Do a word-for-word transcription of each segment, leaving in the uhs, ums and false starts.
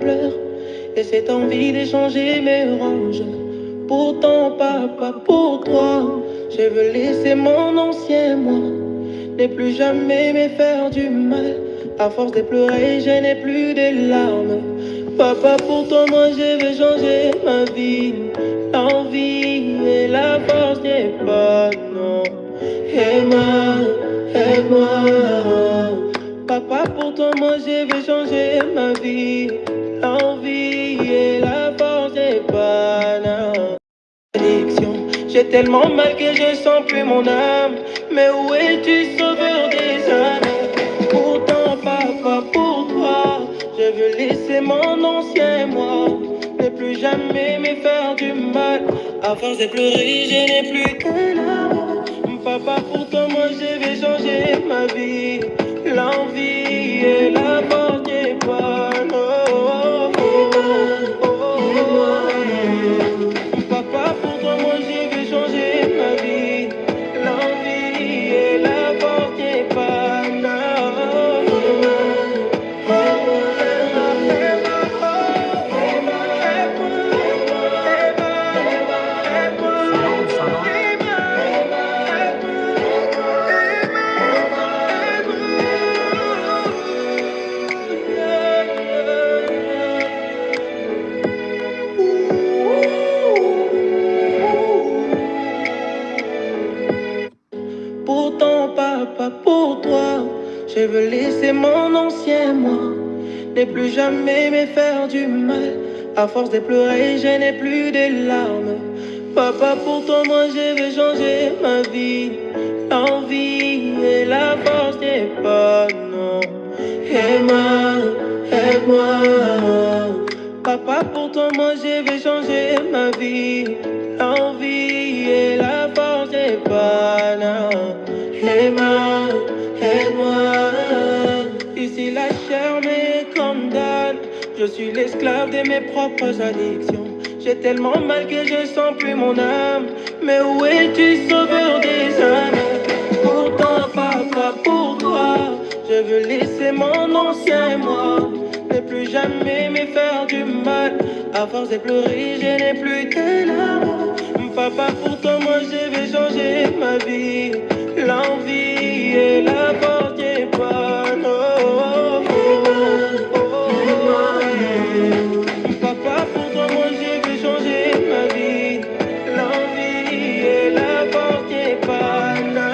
pleure et cette envie d'échanger me ronge. Pourtant, papa, pour toi, je veux laisser mon ancien moi. Ne plus jamais me faire du mal. À force de pleurer, je n'ai plus de larmes. Papa, pour toi, moi, je veux changer ma vie. L'envie et la force n'est pas, non. Aide-moi, aide-moi. Papa, pour toi, moi, je vais changer ma vie. L'envie et la force n'est pas, non. Addiction. J'ai tellement mal que je sens plus mon âme. Mais où es-tu, sauveur des âmes? Pourtant, papa, pour toi, je veux laisser mon ancien moi. Ne plus jamais me faire du mal. À force de pleurer, je n'ai plus de larmes. Papa, pour toi, moi, je vais changer ma vie. L'envie et la force n'est pas, non. Papa, pour toi, moi, je vais changer ma vie. L'envie et la force n'est pas, non. Pourtant, papa, pour toi, je veux laisser mon ancien moi. Ne plus jamais me faire du mal. À force de pleurer, je n'ai plus de larmes. Papa, pour toi, moi, je vais changer ma vie. L'envie et la force n'est pas, non. Aide-moi, aide-moi. Papa, pour toi, moi, je vais changer ma vie. L'envie et la force n'est pas, non. Aide-moi, aide-moi. Ici, la chair me condamne. Je suis l'esclave de mes propres addictions. J'ai tellement mal que je sens plus mon âme. Mais où es-tu, sauveur des âmes? Pourtant, papa, pour toi, je veux laisser mon ancien moi. Ne plus jamais me faire du mal. À force de pleurer, je n'ai plus de larmes. Papa, pour toi, moi, je vais changer ma vie. L'envie et la force n'est pas, non. Papa, pour toi, moi, je vais changer ma vie. L'envie et la force n'est pas, non.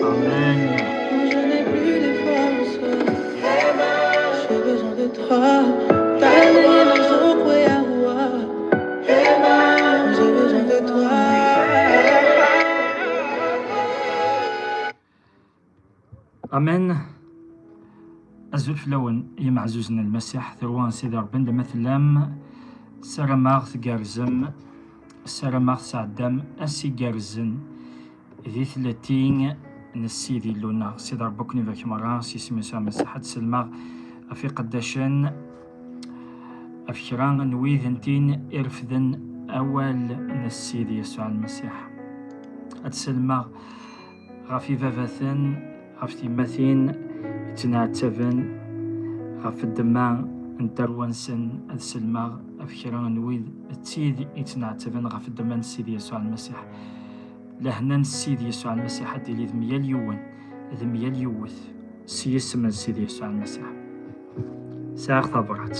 Amen. Je n'ai plus de force. J'ai besoin de toi. T'as donné nos autres. J'ai besoin de toi. Amen. Azul fell-awen, imeɛzuzen n Lmasiḥ, tarwa n Sidi Ṛebbi, anda ma tellam, ssarameɣ tgerrzem, ssarameɣ tesɛeddam ass igerrzen di tlelli n Sidi Illu-nneɣ. Sidi Ṛebbi ad ken-ibarek merra, s yisem Yasuɛ Lmasiḥ. Ad sellmeɣ ɣef iqeddacen, ɣef kra n wid n tin irefden awal n Sidi Yasuɛ Lmasiḥ. Ad sellmeɣ ɣef ibabaten, ɣef tyemmatin yettneɛtaben ɣef ddemma n tarwa-nsen. Ad sellmeɣ ɣef kra n wid d tid yettneɛtaben ɣef ddemma n Sidi Yasuɛ Lmasiḥ. Lehna n Sidi Yasuɛ Lmasiḥ ad d-tili d myal yiwen, d myal yiwet, s yisem n Sidi Yasuɛ Lmasiḥ. Sɛiɣ tabrat.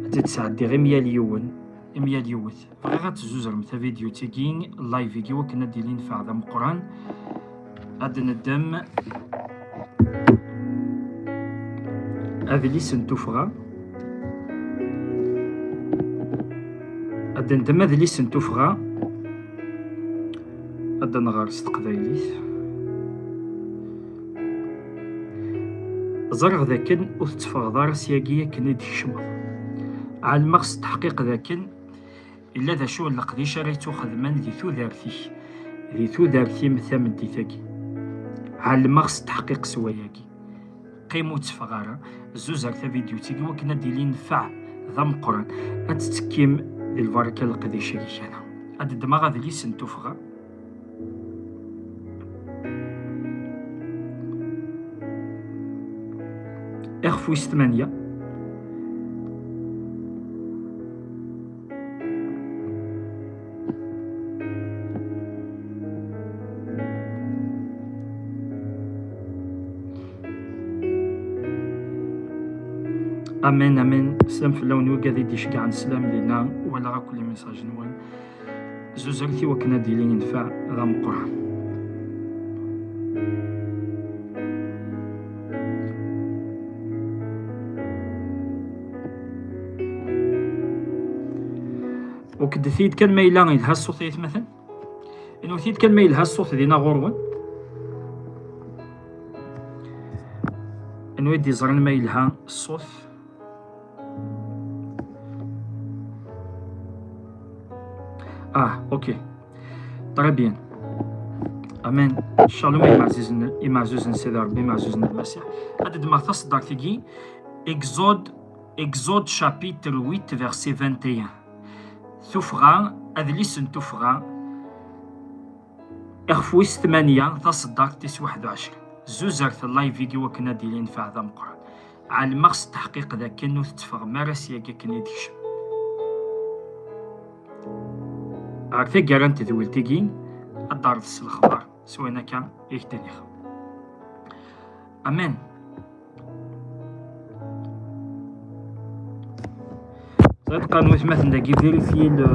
Ad tt-id-sɛeddiɣ i myal yiwen, i myal yiwet. Bɣiɣ ad tezzuzrem tavidyut-agi, live-agi, wakken ad d-yili nnfeɛ d ameqqran. Ad neddem adlis n tuffɣa. Ad neddem adlis n tuffɣa. Ad nɣer s teqbaylit. Ẓriɣ dakken ur tetteffɣeḍ ara syagi akken i d-tkecmeḍ. Ɛelmeɣ s tteḥqiq dakken illa d acu n leqdic ara yettuxedmen di tudert-ik, di tudert-im tameddit-agi. Ɛelmeɣ s tteḥqiq s wayagi. Qqim ur tteffeɣ ara, zuzer tavidyut-agi wakken ad d-yili nnfeɛ d ameqqran, ad tettekkim di lbaraka n leqdic-agi kan. Ad d-ddmeɣ adlis n tuffɣa. Ixef wis tmanya. Amen, amen. Slam fell-awen wigad i d-iceggɛen, slam dinna, walaɣ akk les messages-nwen. Zuzret i wakken ad d-yili yenfeɛ d ameqqran. Ukdet-iyi-d kan ma yella yelha ṣṣut, ay atmaten. Inwet-iyi-d kan ma yelha ṣṣut dinna ɣur-wen. Anwa i d-iẓran ma yelha ṣṣut? Ah, ok. Très bien. Amen. Shalom, imeɛzuzen, imeɛzuzen Sidi Ṛebbi, imeɛzuzen Lmasiḥ. Ad d-ddmeɣ taṣeddart-agi, Exode, Exode chapitre huit, verset vingt et un. Tuffɣa, adlis n Tuffɣa, ixef wis tmanya, taṣeddart tis waḥed u ɛecrin. Zuzert live-igi wakken ad d-yili yenfeɛ d ameqqran. Ɛelmeɣ s tteḥqiq dakken ur tetteffɣem ara syagi akken i d-tekcem. Ɣer taggara n tedwilt-agi, ad d-terreḍ s lexbar, s wayen akka i k-d-nniɣ. Amen. Ẓriɣ qqaren watmaten dagi vérifier le,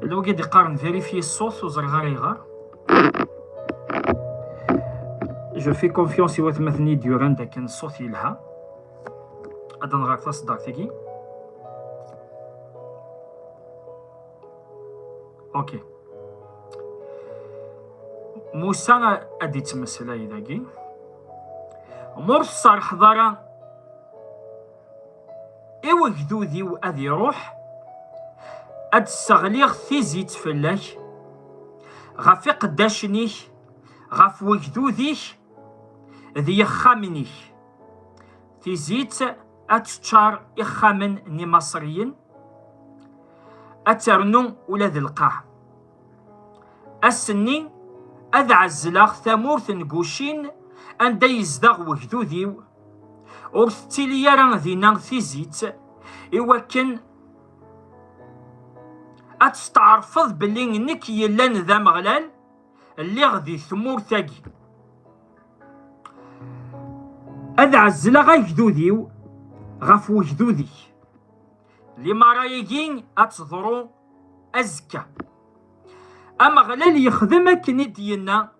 lwagi d-iqqaren vérifier ṣṣut, ur ẓriɣ ara ayɣer. Je fais confiance i watmaten i d-yuran dakken ṣṣut yelha. Ad nɣer taṣeddart-agi. Ok. Musa ad d-ittmeslay dagi. Ma ur tserrḥeḍ ara i wegdud-iw ad iruḥ, ad d-sseɣliɣ tizit fell-ak, ɣef iqeddacen-ik, ɣef wegdud-ik d yexxamen-ik. Tizit ad teččar ixxamen n Imaṣriyen, ad ternu ula d lqaɛ. Ass-nni ad ɛezzleɣ tamurt n Gucin anda yezdeɣ wegdud-iw, ur tettili ara dinna tizit, iwakken ad testeɛrfeḍ belli nekk yellan d Ameɣlal, lliɣ di tmurt-agi. Ad ɛezzleɣ agdud-iw ɣef wegdud-ik. Limara-agi ad teḍru azekka. Ameɣlal yexdem akken i d-yenna,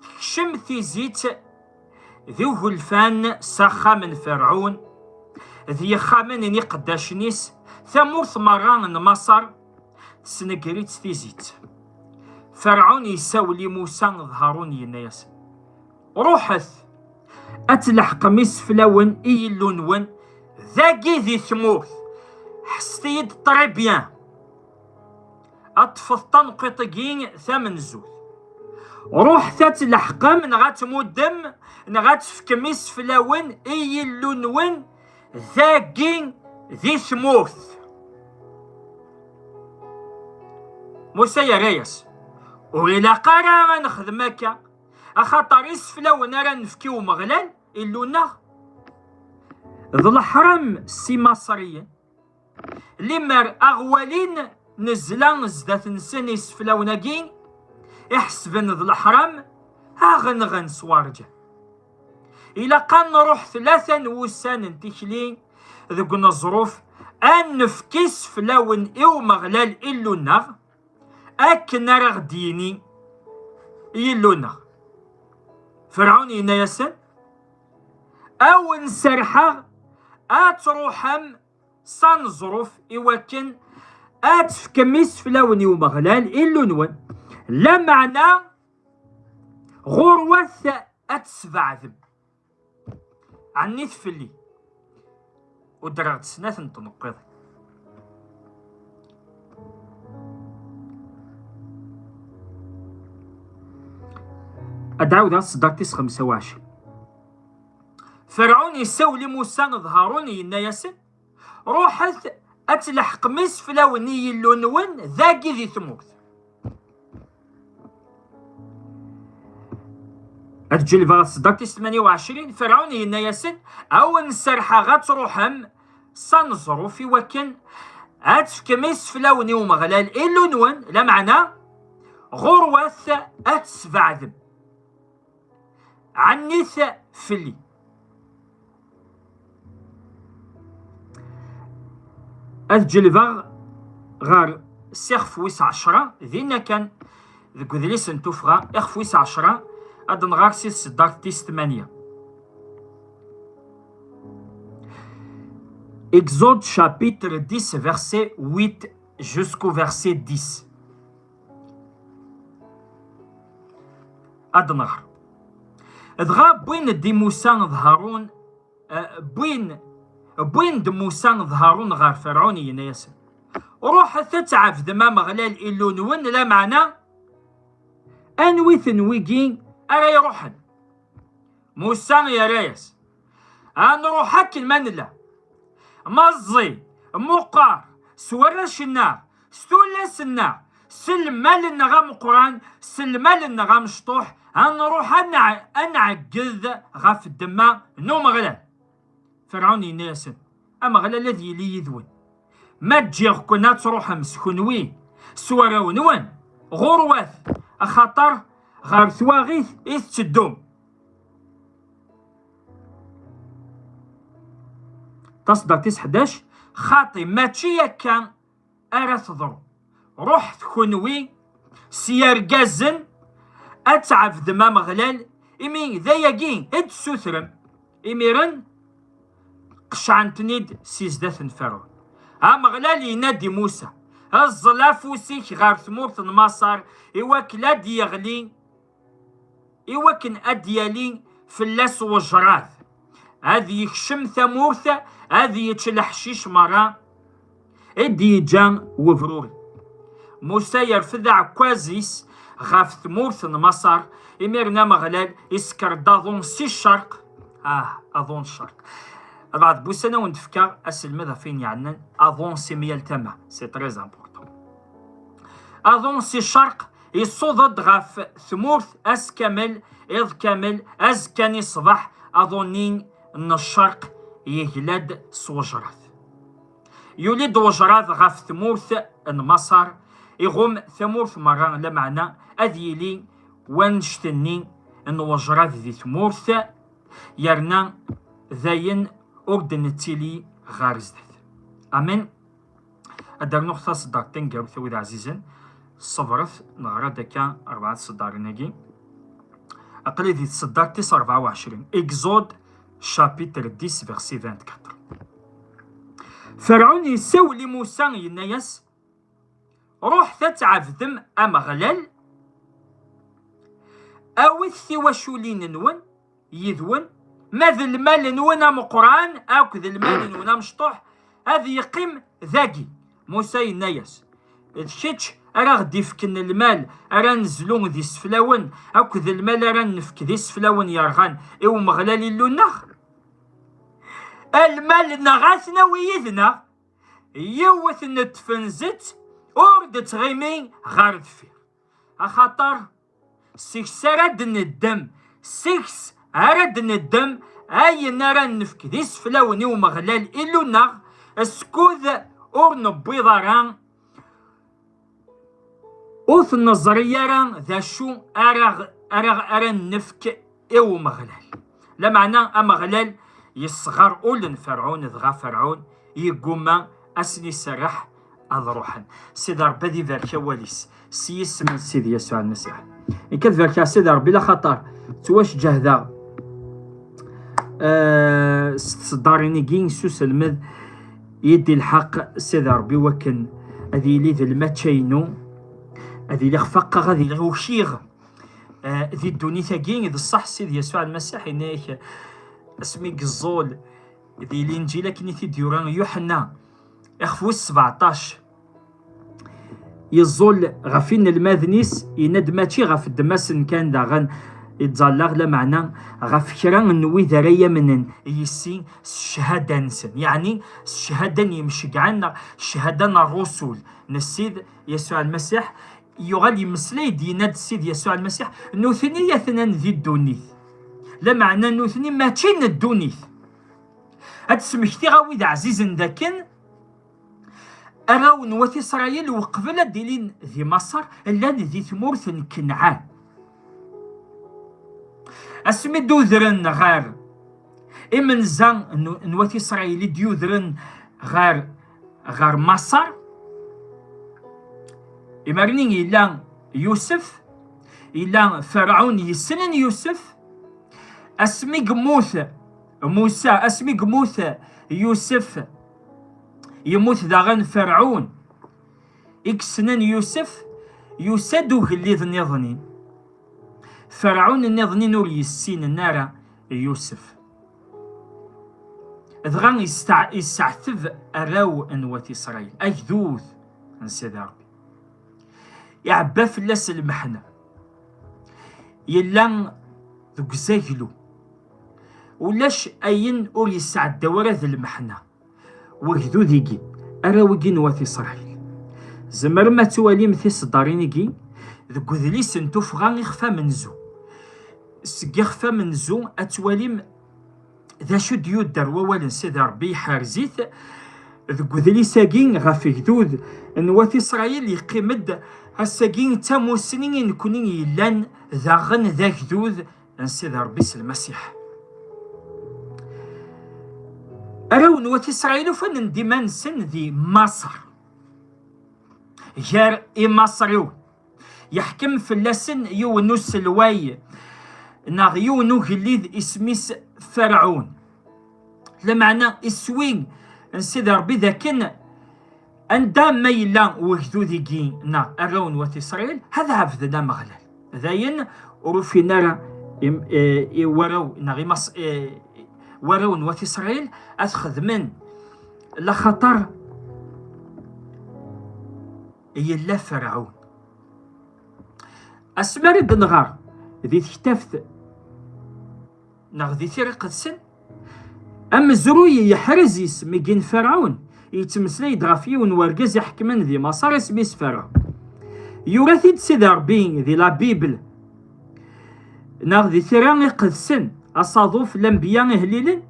tekcem tizit d ugelfan s axxam n Ferɛun, d yexxamen n iqeddacen-is, tamurt merra n Maṣer tesnegger-itt tizit. Ferɛun yessawel i Musa d Harun, yenna-yasen: Ruḥet, ad tleḥqem iseflawen i Yillu-nwen dagi di tmurt. Ḥesset-iyi-d très bien. Ad ṭṭfet tanqiṭ-agi tamenzut. Ruḥet ad tleḥqem neɣ ad tmuddem neɣ ad tefkem iseflawen i Yillu-nwen dagi di tmurt. Musa yerra-yas: Ur ilaq ara ad nexdem akka, axaṭer iseflawen ara nefk i Umeɣlal, Illu-nneɣ, d leḥram s Imaṣriyen. Limer aɣ-walin nezla zdat-nsen iseflawen-agi iḥesben d leḥram, aɣ-nɣen s warǧa. Ilaq ad nruḥ tlata n wussan n tikli deg uneẓruf, ad nefk iseflawen i Umeɣlal Illu-nneɣ, akken ara ɣ-d-yini Yillu-nneɣ. Ferɛun yenna-yasen: A wen-serḥeɣ ad truḥem s aneẓruf iwakken ad tefkem iseflawen i Umeɣlal Illu-nwen, lameɛna Ɣurwat ad tesbeɛdem. Ɛennit fell-i. Udreɣ-d snat n tneqqiḍin. Ad d-ɛawdeɣ taṣeddart tis xemsa u ɛecrin. Ferɛun yessawel i Musa d Harun, yenna-yasen: "Ruḥet ad tleḥqem iseflawen i Yillu-nwen dagi di tmurt." Ad ǧelbeɣ taṣeddart tis tmanya u ɛecrin. Ferɛun yenna-yasen: "A wen-serḥeɣ ad truḥem s aneẓruf i wakken ad tefkem iseflawen i Umeɣlal Illu-nwen, lameɛna ɣurwat ad tesbeɛdem. Ɛennit fell-i." Ad ǧelbeɣ ɣer s ixef wis ɛecra, dinna kan deg udlis n tuffɣa, ixef wis ɛecra, ad nɣer si tseddart tis tmanya. Exode chapitre dix, verset huit jusqu'au verset dix. Ad nɣer. Dɣa wwin-d i Musa d Harun, eh, wwin, wwin-d Musa d Harun ɣer Ferɛun, yenna-yasen: "Ruḥet ad tɛebdem Ameɣlal Illu-nwen, lameɛna anwi-ten wigi ara iruḥen?" Musa yerra-yas: "Ad nruḥ akken ma nella, meẓẓi, meqqar, s warrac-nneɣ, s tullas-nneɣ, s lmal-nneɣ ameqqran, s lmal-nneɣ amecṭuḥ, ad nruḥ ad nɛ-, ad nɛegged ɣef ddemma n Umeɣlal." Ferɛun yenna-yasen: "Ameɣlal ad yili yid-wen. Ma ǧǧiɣ-ken ad truḥem s kenwi, s warraw-nwen, ɣurwat, axaṭer ɣer twaɣit i tetteddum." Taṣeddart tis ḥdac: "Xaṭi, mačči akka ara teḍru. Ruḥet kenwi s yergazen ad tɛebdem Ameɣlal, imi d ayagi i d-tessutrem." Imiren qecɛen-ten-id si zdat n Ferɛun. Ameɣlal yenna-d i Musa: "Ẓẓel afus-ik ɣer tmurt n Maṣer, i wakken ad d-yeɣli, i wakken ad d-yali fell-as wejrad, ad yekcem tamurt, ad yečč leḥcic merra i d-yeǧǧa webruri." Musa yerfed aɛekkaz-is ɣef tmurt n Maṣer, imiren Ameɣlal isker-d aḍu si ccerq. Ah, aḍu n ccerq. Lbeɛḍ n wussan ad wen-d-fkeɣ aselmed ɣef wayen yeɛnan aḍu si myal tama. C'est très important. Aḍu si ccerq yessuḍ-d ɣef tmurt ass kamel, iḍ kamel, azekka-nni ṣṣbeḥ, aḍu-nni n ccerq yegla-d s wejrad. Yuli-d wejrad ɣef tmurt n Maṣer, iɣumm tamurt merra, lameɛna ad yili wannect-nni n wejrad di tmurt, yerna dayen ur d-nettili ɣer zdat. Amen. Ad d-rnuɣ taṣeddart taneggarut, a wid ɛzizen, ṣebret, neɣra-d akka rebɛa tṣeddarin-agi. Aql-i di tṣeddart tis rebɛa u ɛecrin, Exode chapitre dix, verset vingt-quatre. Ferɛun yessawel i Musa, yenna-yas: "Ruḥet ad tɛebdem Ameɣlal, awit tiwaculin-nwen yid-wen, ma d lmal-nwen ameqqran akked lmal-nwen amecṭuḥ, ad yeqqim dagi." Musa yenna-yas: "D kečč ara ɣ-d-ifken lmal ara nezlu d iseflawen, akked lmal ara nefk d iseflawen yerɣan i Umeɣlal Illu-nneɣ? Lmal-nneɣ ad t-nawi yid-neɣ, yiwet n tfenzet ur d-ttɣimi ɣer deffir. Axaṭer seg-s ara d-neddem, seg-s ara d-neddem ayen ara nefk d iseflawen i Umeɣlal Illu-nneɣ, skud ur newwiḍ ara, ur t-neẓri ara d acu ara, ara, ara nefk i Umeɣlal." Lameɛna Ameɣlal yesɣer ul n Ferɛun, dɣa Ferɛun yeggumma ad sen-iserreḥ ad ruḥen. Sidi Ṛebbi ad ibarek awal-is s yisem n Sidi Yasuɛ Lmasiḥ. Nekk ad barkeɣ Sidi Ṛebbi, laxaṭer ttwacǧehdeɣ, eh, s tṣeddarin-agi s uselmed i d-ilḥeq Sidi Ṛebbi, wakken ad yili d lmačča-inu, ad iliɣ faqeɣ, ad iliɣ ukiɣ. Eh, di ddunit-agi, d ṣṣeḥ Sidi Yasuɛ Lmasiḥ yenna-yak, asmi yeẓẓul di Linǧil akken i t-id-yura Yuḥenna, ixef wis sbeɛṭac, yeẓẓul ɣef inelmaden-is, yenna-d mačči ɣef ddemma-sen kan daɣen i ttẓallaɣ, lameɛna ɣef kra n wid ara yamnen yis-i s cchada-nsen, yeɛni s cchada n yimceggɛen neɣ cchada n ṛṛusul n Ssid Yasuɛ Lmasiḥ. Yuɣal yemmeslay-d, yenna-d Ssid Yasuɛ Lmasiḥ, nutni atnan di ddunit, lameɛna nutni mačči n ddunit. Ad d-smektiɣ a wid ɛzizen dakken arraw n wat Isṛayil, uqbel ad d-ilin di Maṣer, llan di tmurt n Kenɛan. Asmi d-udren ɣer imenza n, n wat Isṛayil i d-yudren ɣer, ɣer Maṣer, imar-nni yella Yusef, yella Ferɛun yessnen Yusef. Asmi yemmut Musa, asmi yemmut Yusef, yemmut daɣen Ferɛun i yessnen Yusef, yusa-d ugellid nniḍen. Ferɛun nniḍen ur yessinen ara Yusef. Dɣa yesteɛ-, yesseɛteb arraw n wat Isṛayil, agdud n Sidi Ṛebbi. Iɛebba fell-as lmeḥna. Yella deg uzaglu. Ulac ayen ur yesɛeddaw ara d lmeḥna. Wagdud-igi, arraw-igi n wat Isṛayil. Tzemrem ad twalim tiseddarin-igi deg udlis n tuffɣa ixef amenzu. Seg ixef amenzu ad twalim d acu d-yudder wawal n Sidi Ṛebbi, iḥerz-it. Deg udlis-agi ɣef ugdud n wat Isṛayil, yeqqim-d ass-agi d tamussni i nekni yellan daɣen d agdud n Sidi Ṛebbi s Lmasiḥ. Arraw n wat Isṛayil ufan-d iman-nsen di Maṣer, gar Imaṣriwen. Yeḥkem fell-asen yiwen n uselway neɣ yiwen n ugellid, isem-is Ferɛun. Lameɛna iswi n Sidi Ṛebbi d akken anda ma yella wegdud-igi neɣ arraw n wat Isṛayil, ad ɛebden Ameɣlal. Dayen, ur ufin ara im-, eh, i warraw neɣ imas-, eh, warraw n wat Isṛayil ad xedmen, laxaṭer yella Ferɛun. Asmi ara d-nɣer di tektabt neɣ di Tira Iqedsen, amezruy yeḥrez isem-agi n Ferɛun, yettmeslay-d ɣef yiwen n wergaz iḥekmen di Maṣer, isem-is Ferɛun. Yura-t-id Sidi Ṛebbi di la Bible, neɣ di Tira Iqedsen, asaḍuf, Lanbiya, Ihellilen,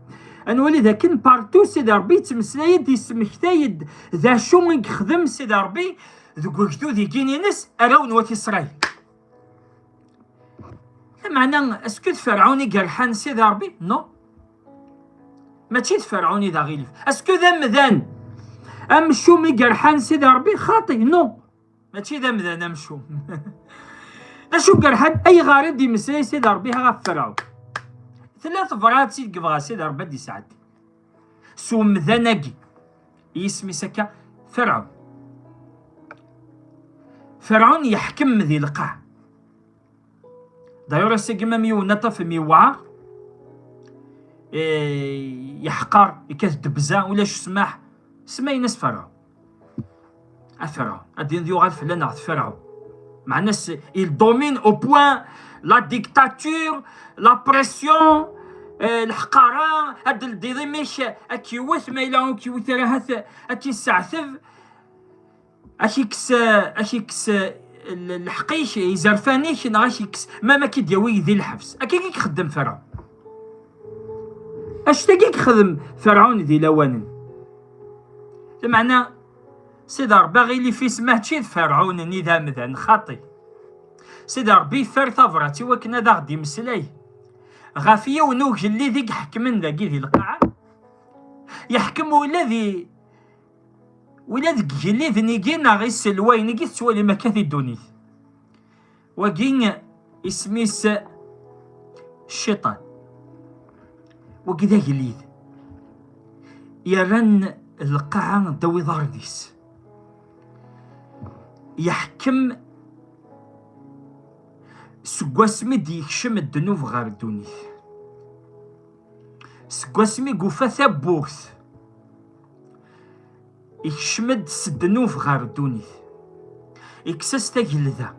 ad nwali d akken partout Sidi Ṛebbi yettmeslay-d, yesmektay-d d acu i yexdem Sidi Ṛebbi deg wegdud-igi-ines, arraw n wat Isṛayil. Lameɛna, est-ce que d Ferɛun i yerḥan Sidi Ṛebbi? Non. Mačči d Ferɛun i d aɣilif. Est-ce que d amdan amcum i yerḥan Sidi Ṛebbi? Xaṭi, non. Mačči d amdan amcum. D acu i yerḥan? Ayɣer i d-imeslay Sidi Ṛebbi ɣef Ferɛun? Tella tebrat i yebɣa Sidi Ṛebbi ad d-isɛeddi s umdan-agi, yisem-is akka Ferɛun. Ferɛun yeḥkem di lqaɛ. D'ailleurs, ass-agi ma yiwen aṭaf mi yewɛer, eh, yeḥqer, yekkat ddebza, ulac ssmaḥ, semmayen-as Ferɛun. A Ferɛun, ad d-yuɣal fell-aneɣ d Ferɛun. Meɛna, il domine au point la dictature, la pression, eh, leḥqara, ad d-teldiḍ imi-k ad k-yewwet, ma yella ur k-yewwit ara, ahat ad k-yesseɛteb, ad k-ikkes, ad k-ikkes, eh, l-, lḥeqq-ik, izerfan-ik, neɣ ad k-ikkes, ma, ma k-id-yawi di lḥebs. Akka i ixeddem Ferɛun. Anect-agi i ixeddem Ferɛun di lawan-nni. Lameɛna, Sidi Ṛebbi aɣilif-is mačči d Ferɛun-nni d amdan, xaṭi. Sidi Ṛebbi yeffer tabrat i wakken ad aɣ-d-imeslay ɣef yiwen ugellid i iḥekmen dagi di lqaɛa. Yeḥkem ula di, ula deg igelliden-igi neɣ iselwayen-igi tettwalim akka di ddunit. Wagi isem-is Cciṭan. Wagi d agellid yerran lqaɛa ddaw iḍarren-is. Yeḥkem Seg wasmi d-yekcem ddnub ɣer ddunit, seg wasmi yufa tawwurt, ikcem-d s ddnub ɣer ddunit, ikkes-as tagelda.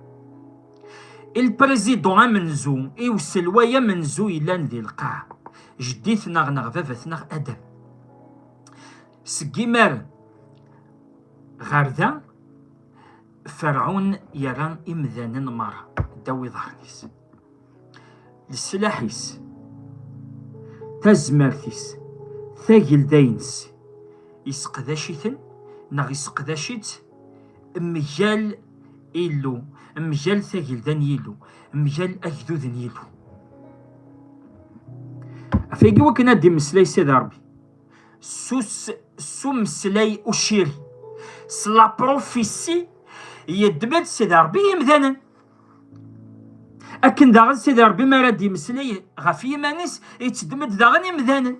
I lprésident amenzu, i uselway amenzu yellan di lqaɛa, jeddi-tneɣ neɣ baba-tneɣ Adam. Seg imar ɣer da, Ferɛun yerra imdanen merra ddaw iḍarren-is. Leslaḥ-is, tazmert-is, tagelda-ines, iseqdac-iten neɣ iseqdac-itt mgal Illu, mgal tagelda n Yillu, mgal agdud n Yillu. Ɣef wagi wakken ad d-imeslay Sidi Ṛebbi, s us-, s umeslay uciri, s la prophétie, yeddem-d Sidi Ṛebbi imdanen. Akken daɣen Sidi Ṛebbi mi ara d-imeslay ɣef yiman-is, yettdem-d daɣen imdanen.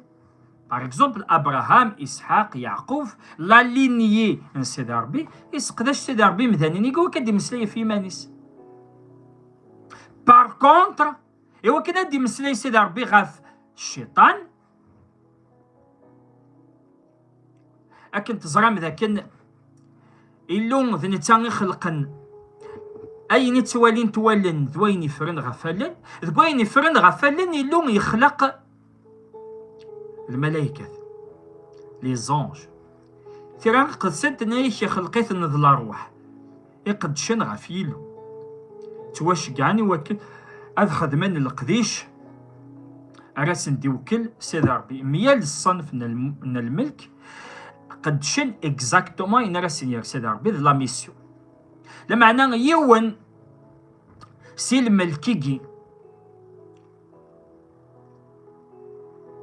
Par exemple, Abraham, Isḥaq, Yeɛqub, la lignée n Sidi Ṛebbi, iseqdac Sidi Ṛebbi imdanen i iwakken ad d-imeslay ɣef yiman-is. Par contre, i wakken ad d-imeslay Sidi Ṛebbi ɣef Cciṭan, akken teẓram d akken Illu d netta i xelqen ayen i ttwalint wallen d wayen yeffren ɣef wallen, deg wayen yeffren ɣef wallen Illu yexleq lmalaykat, les anges. Tira iqedsen tenna-yak ixleq-iten d lerwaḥ iqeddcen ɣef Yillu. Ttwaceggɛen i wakken ad xedmen leqdic ara sen-d-iwekkel Sidi Ṛebbi. Myal ṣṣenf n lm-, n lmelk qeddcen exactement ayen ara sen-yerr Sidi Ṛebbi d la mission. Lameɛna yiwen si lmelk-igi,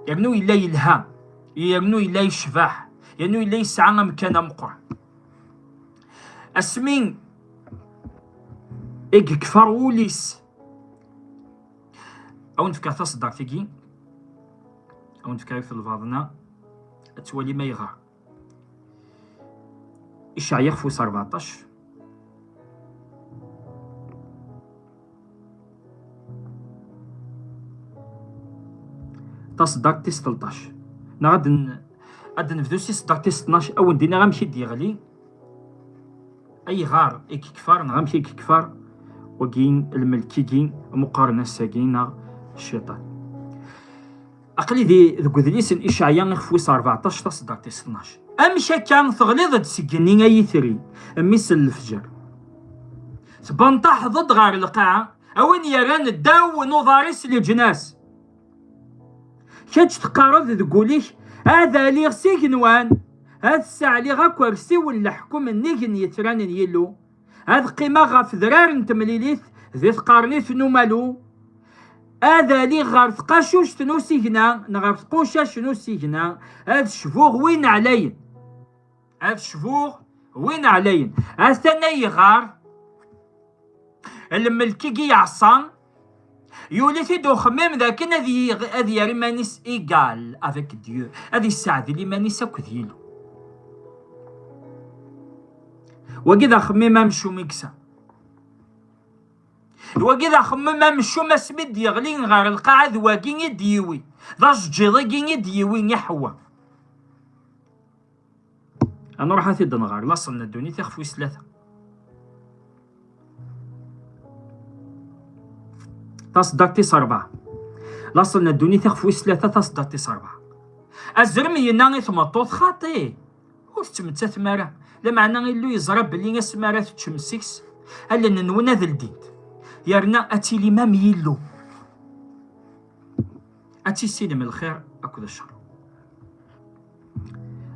yernu yella yelha, yernu yella yecbeḥ, yernu yella yesɛa amkan ameqqran. Asmi i yekfer wul-is, a wen-d-fkeɣ taṣeddart-agi, a wen-d-fkeɣ yiwet n lbaḍna, ad twalim ayɣer. Icɛaya ixef wis rbeɛṭac, taṣeddart tis tleṭṭac. Neɣ ad n-, ad nebdu si ṣeddart tis tnac, a wen-d-iniɣ amek i d-yeɣli, ayɣer i yekfar, neɣ amek i yekfar wagi lmelk-igi meqqaren ass-agi, neɣ cciṭan. Aql-i di, deg udlis n Icɛaya ixef wis rbeɛṭac, taṣeddart tis tnac. Amek akka teɣliḍ-d seg igenni, ay itri, mmi-s n lefjer? Tbenṭaḥeḍ-d ɣer lqaɛa, a win yerran ddaw n uḍar-is leǧnas. Kečč teqqareḍ deg wul-ik, ad aliɣ s igenwan, ad ssaɛliɣ akersiw n leḥkem nnig n yetran n Yillu. Ad qqimeɣ ɣef drar n temlilit di tqernit n umalu. Ad aliɣ ɣer tqacuct n usigna, neɣ ɣer tqucac n usigna, ad cbuɣ win ɛlayen. Ad cbuɣ win ɛlayen. Atan ayɣer lmelk-igi yeɛṣa, yuli-t-id uxemmim d akken ad yi-, ad yerr iman-is égal avec Dieu, ad yesseɛdel iman-is akked Yillu. Wagi d axemmim amcum i yesɛa. Wagi d axemmem amcum asmi d-yeɣli ɣer lqaɛa, d wagi i d-yiwi, d ajeǧǧiḍ-agi i d-yiwi i Ḥewwa. Ad nruḥ ad t-id-nɣer, laṣel n ddunit ixef wis tlata. Taṣeddart tis ṛebɛa. Laṣel n ddunit ixef wis tlata, taṣeddart tis ṛebɛa. Azrem yenna i tmeṭṭut: Xaṭi, ur tettmettatem ara. Lameɛna Illu yeẓra belli asmi ara teččem seg-s, allen-nwen ad ldint, yerna ad tilim am Yillu. Ad tissinem lxir akked ccer.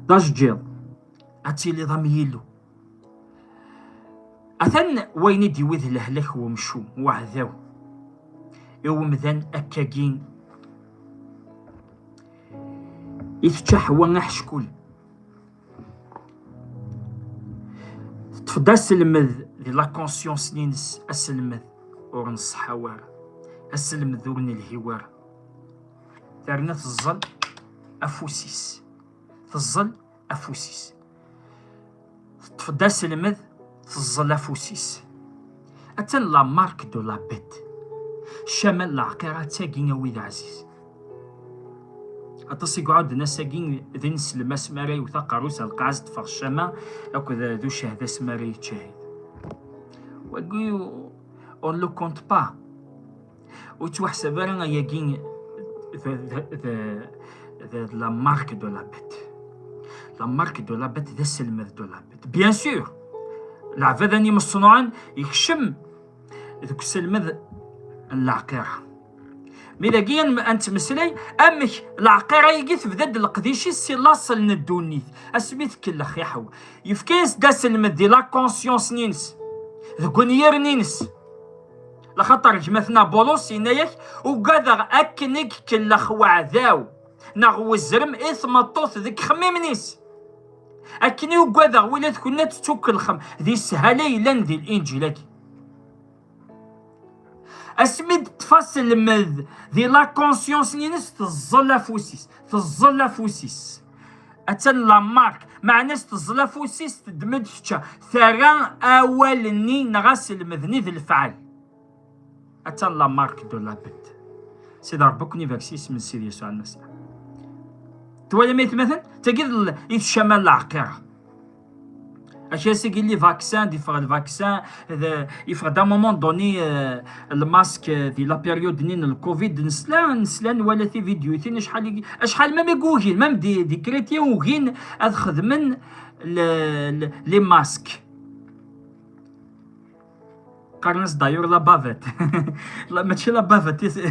D ajeǧǧiḍ, ad tiliḍ am Yillu. Atan wayen i d-iwi d lehlak n umcum, uɛdaw, i umdan akkagi i tečča Ḥewwa aḥeckul. Teṭṭef-d aselmed di la conscience-nni-ines, aselmed ur nṣeḥḥa wara, aselmed ur nelhi wara. Terna teẓẓel afus-is, teẓẓel afus-is. Teṭṭef-d aselmed, teẓẓel afus-is. Atan la marque de la bête. Ccama n leɛqira d tagi, a wid ɛziz. Aṭas i iɛudden ass-agi d ineslem asmi ara yewwet aqerru-s ar lqaɛa, ad teffeɣ ccama akked d ucehd asmi ara yettcehid. Wagi, on le compte pas. Ur yettwaḥsab ara ayagi d, d, d, d, d la marque de la bête. La marque de la bête, d aselmed de la bête. Bien sûr, leɛbad-agi n yimeṣnuɛen yekcem deg uselmed n leɛqira. Mi dagi ad n-, ad nettmeslay amek leɛqira-agi tebda-d leqdic-is si laṣel n ddunit, asmi tkellex i Ḥewwa. Yefka-yas-d aselmed di la conscience-nni-ines, deg unyir-nni-ines. Laxaṭer gma-tneɣ Bulus yenna-yak: "Ugadeɣ akken i ikellex weɛdaw neɣ wezrem i tmeṭṭut deg ixemmimen-is." Akken i ugadeɣ, wilat kunna tettukellxem di sshala yellan di Linǧil-agi. Asmi d-teṭṭef aselmed di la conscience-nni-ines, teẓẓel afus-is, teẓẓel afus-is. Attan la marque, meɛna-s teẓẓel afus-is, teddem-d tečča, terra awal-nni neɣ aselmed-nni d lefɛal. Attan la marque de la bête. Sidi Ṛebbi ad ken-ibarek s yisem n Sidi Yasuɛ Lmasiḥ. Twalam aytmaten? Tagi d l-, i tecama n leɛqira. Ak-, ass-agi les vaccins, d-yeffeɣ lvaksin, d-, yeffeɣ-d à un moment donné, euh, lmask, euh, di la période-nni n lcovid, nesla, nesla, nwala tividyutin, acḥal i, acḥal même i yugin, même des, des chrétiens ugin ad xedmen le, le, les masques. Qqaren-as d'ailleurs la bavette. La, mačči la bavette, is-,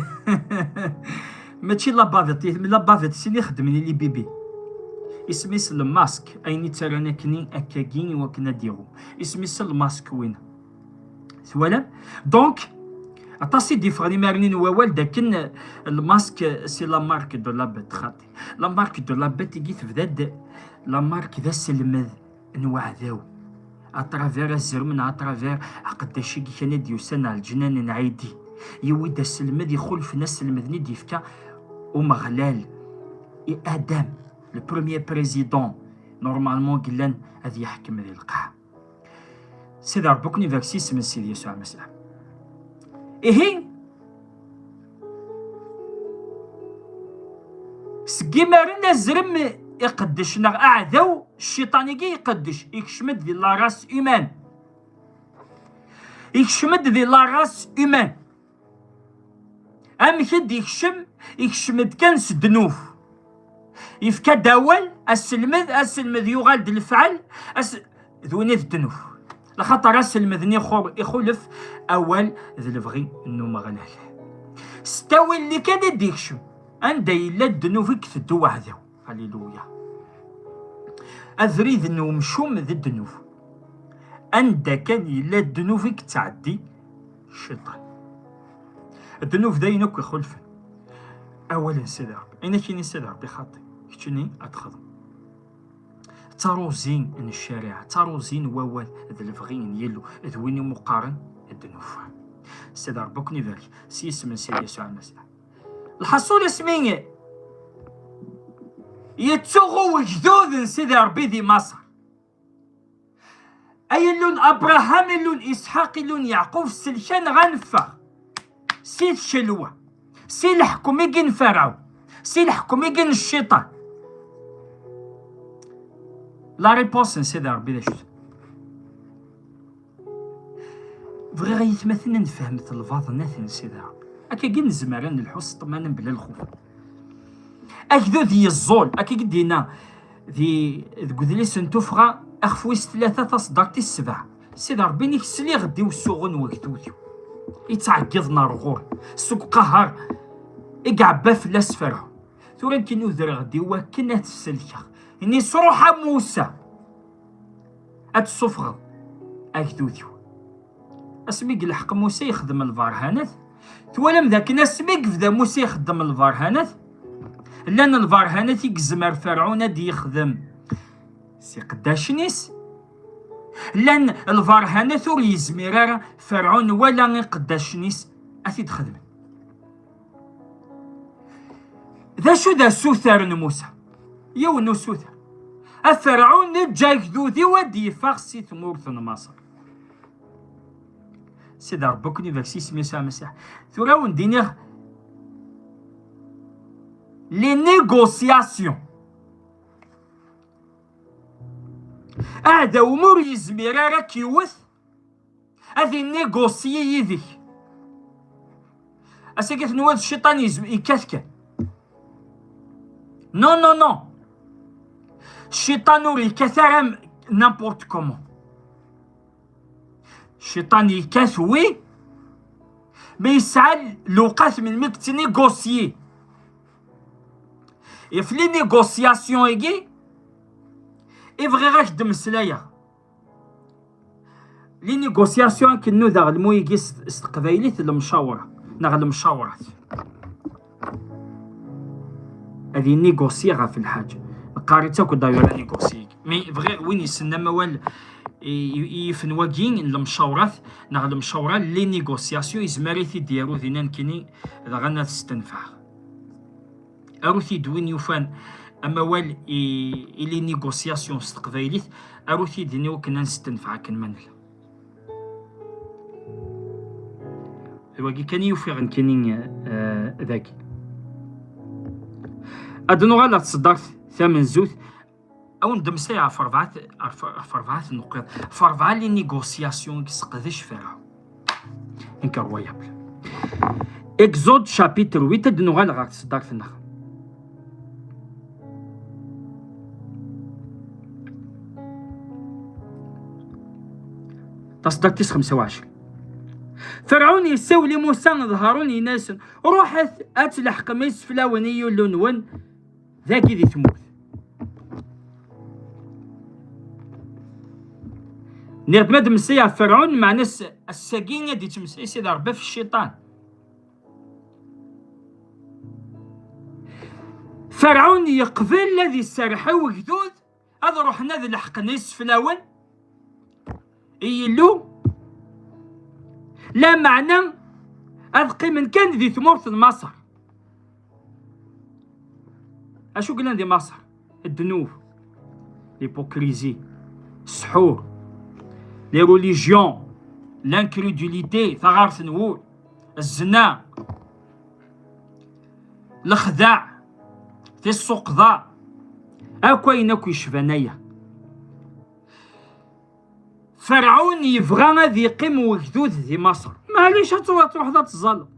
mačči la bavette, la bavette, sin i xeddmen i les bébés. Isem-is lmask, ayen i ttarran akkenni, akkagi, i wakken ad d-iɣum. Isem-is lmask win. Twalam? Donc, aṭas i d-yeffɣen imaren-in wawal d akken lmask, c'est la marque de la bête, xaṭi. La marque de la bête, igi tebda-d la marque d aselmed n weɛdaw, à travers azrem neɣ à travers aqeddac-agi kan i d-yusan ar lǧennan n Ɛidi. Yiwi-d aselmed ixulfen aselmed-nni d-yefka Umeɣlal i Adam, le premier président, normalement, i yellan ad yeḥkem di lqaɛa. Sidi Ṛebbi ad ken-ibarek s yisem n Sidi Yasuɛ Lmasiḥ. Ihi, seg imaren azrem iqeddec neɣ aɛdaw, cciṭan-agi iqeddec, ikcem-d di la race humaine. Ikcem-d di la race humaine. Amek i d-ikcem? Ikcem-d kan s ddnub. Yefka-d awal, aselmed, aselmed yuɣal-d lefɛal, as-, d win i d ddnub. Laxaṭer aselmed-nni ixu-, ixulef awal d lebɣi n Umeɣlal. S ttawil-nni kan i d-ikcem. Anda yella ddnub i iteddu weɛdaw. Alléluia. Abrid n umcum d ddnub. Anda kan yella ddnub i yettɛeddi cciṭan. Ddnub d ayen akk ixulfen awal n Sidi Ṛebbi. Ayen akkin i Sidi Ṛebbi xaṭi, keččini ad txedmeḍ. D taruẓi n ccariɛa, d taruẓi n wawal d lebɣi n Yillu, d win imuqqaren ddnub. Sidi Ṛebbi ad ken-ibarek s yisem n Sidi Yasuɛ Lmasiḥ. Lḥaṣul, asmi yettuɣu wegdud n Sidi Ṛebbi di Maṣer, ay Illu n Abṛaham, Illu n Isḥaq, Illu n Yeɛqub, sellek-aneɣ ad neffeɣ si tcelwa, si leḥkem-agi n Ferɛun, si leḥkem-agi n cciṭan. La réponse n Sidi Ṛebbi d acu? Bɣiɣ ay atmaten ad nefhem lbaḍnat n Sidi Ṛebbi. Akkagi nezmer ad nelḥu s ṭṭmana mebla lxuf. Agdud yeẓẓul, akkagi d-yenna di, deg udlis n Tuffɣa, axef wis tlata, taṣeddart tis sebɛa. Sidi Ṛebbi-inek, sliɣ-d i usuɣu n wegdud-iw, ittɛeggiḍen ar ɣur-i, seg uqahaṛ i iɛebba fell-as Ferɛun. Tura nekkini udreɣ-d i wakken ad t-sellkeɣ. Ini-as: "Ṛuḥ a Musa, ad tessufɣeḍ agdud-iw." Asmi yelḥeq Musa yexdem lberhanat, twalam dakken asmi yebda Musa ixeddem lberhanat, llan lberhanat i yezmer Ferɛun ad d-yexdem s iqeddacen-is, llan lberhanat ur yezmir ara Ferɛun wala iqeddacen-is ad t-id-xedmen. D acu d asuter n Musa? Yiwen n usuter. A Ferɛun, eǧǧ agdud-iw ad d-yeffeɣ si tmurt n Maṣer. Sidi Ṛebbi ad ken-ibarek s yisem Yasuɛ Lmasiḥ. Tura ad wen-d-iniɣ les négociations. Aɛdaw ma ur yezmir ara ad k-iwet, ad innégocier yid-k. Ass-agi tenwiḍ cciṭan yezm-, yekkat kan. Non, non, non. Cciṭan ur yekkat ara m-, n'importe comment. Cciṭan yekkat, oui, mais yesɛa lewqat melmi yettnégocier. Ɣef les négociations-agi i bɣiɣ ad ak-d-mmeslayeɣ. Les négociations akken nudaɣ lmu-agi s, s teqbaylit, lemcawra neɣ lemcawrat. Ad yennégocier ɣef lḥaǧa. Neqqar-itt akk d'ailleurs négocier. Mais bɣiɣ win yessnen amawal i, i, i yifen wagi n lemcawrat neɣ lemcawra, les négociations, yezmer ad t-id-yaru dinna nekkini, daɣen ad s-tenfeɛ. Arut-iyi-d win yufan amawal i, i les négociations s teqbaylit, arut-iyi-d dinna i wakken ad nestenfeɛ akken ma nella. D wagi kan i ufiɣ nekkini, eh, dagi. Ad nuɣal ɣer tseddart tamenzut, ad wen-d-mmeslayeɣ ɣef rebɛa, ɣef, ɣef rebɛa tnuqqiḍ, ɣef rebɛa les négociations i yesseqdec Ferɛun. Incroyable. Exode chapitre huit, ad nuɣal ɣer tseddart-nneɣ. Taseddart tis xemsa u ɛecrin. Ferɛun yessawel i Musa d Harun, yenna-yasen: "Ruḥet ad tleḥqem iseflawen i Yillu-nwen dagi di tmurt." Nniɣ-d ma d-mmeslayeɣ ɣef Ferɛun, meɛna ass-, ass-agi ad d-ittmeslay Sidi Ṛebbi ɣef cciṭan. Ferɛun yeqbel ad iserreḥ i wegdud ad ruḥen ad leḥqen iseflawen i Yillu, lameɛna ad qqimen kan di tmurt n Maṣer. Acu yellan di Maṣer? Ddnub, l'hypocrisie, ssḥur, les religions, l'incrédulité, taɣart n wul, zzna, lexdeɛ, tissuqḍa, akk ayen akk yecban aya. Ferɛun yebɣa ad yeqqim wegdud di Maṣer. Maɛlic, ad tru-, ad truḥeḍ ad teẓẓaleḍ.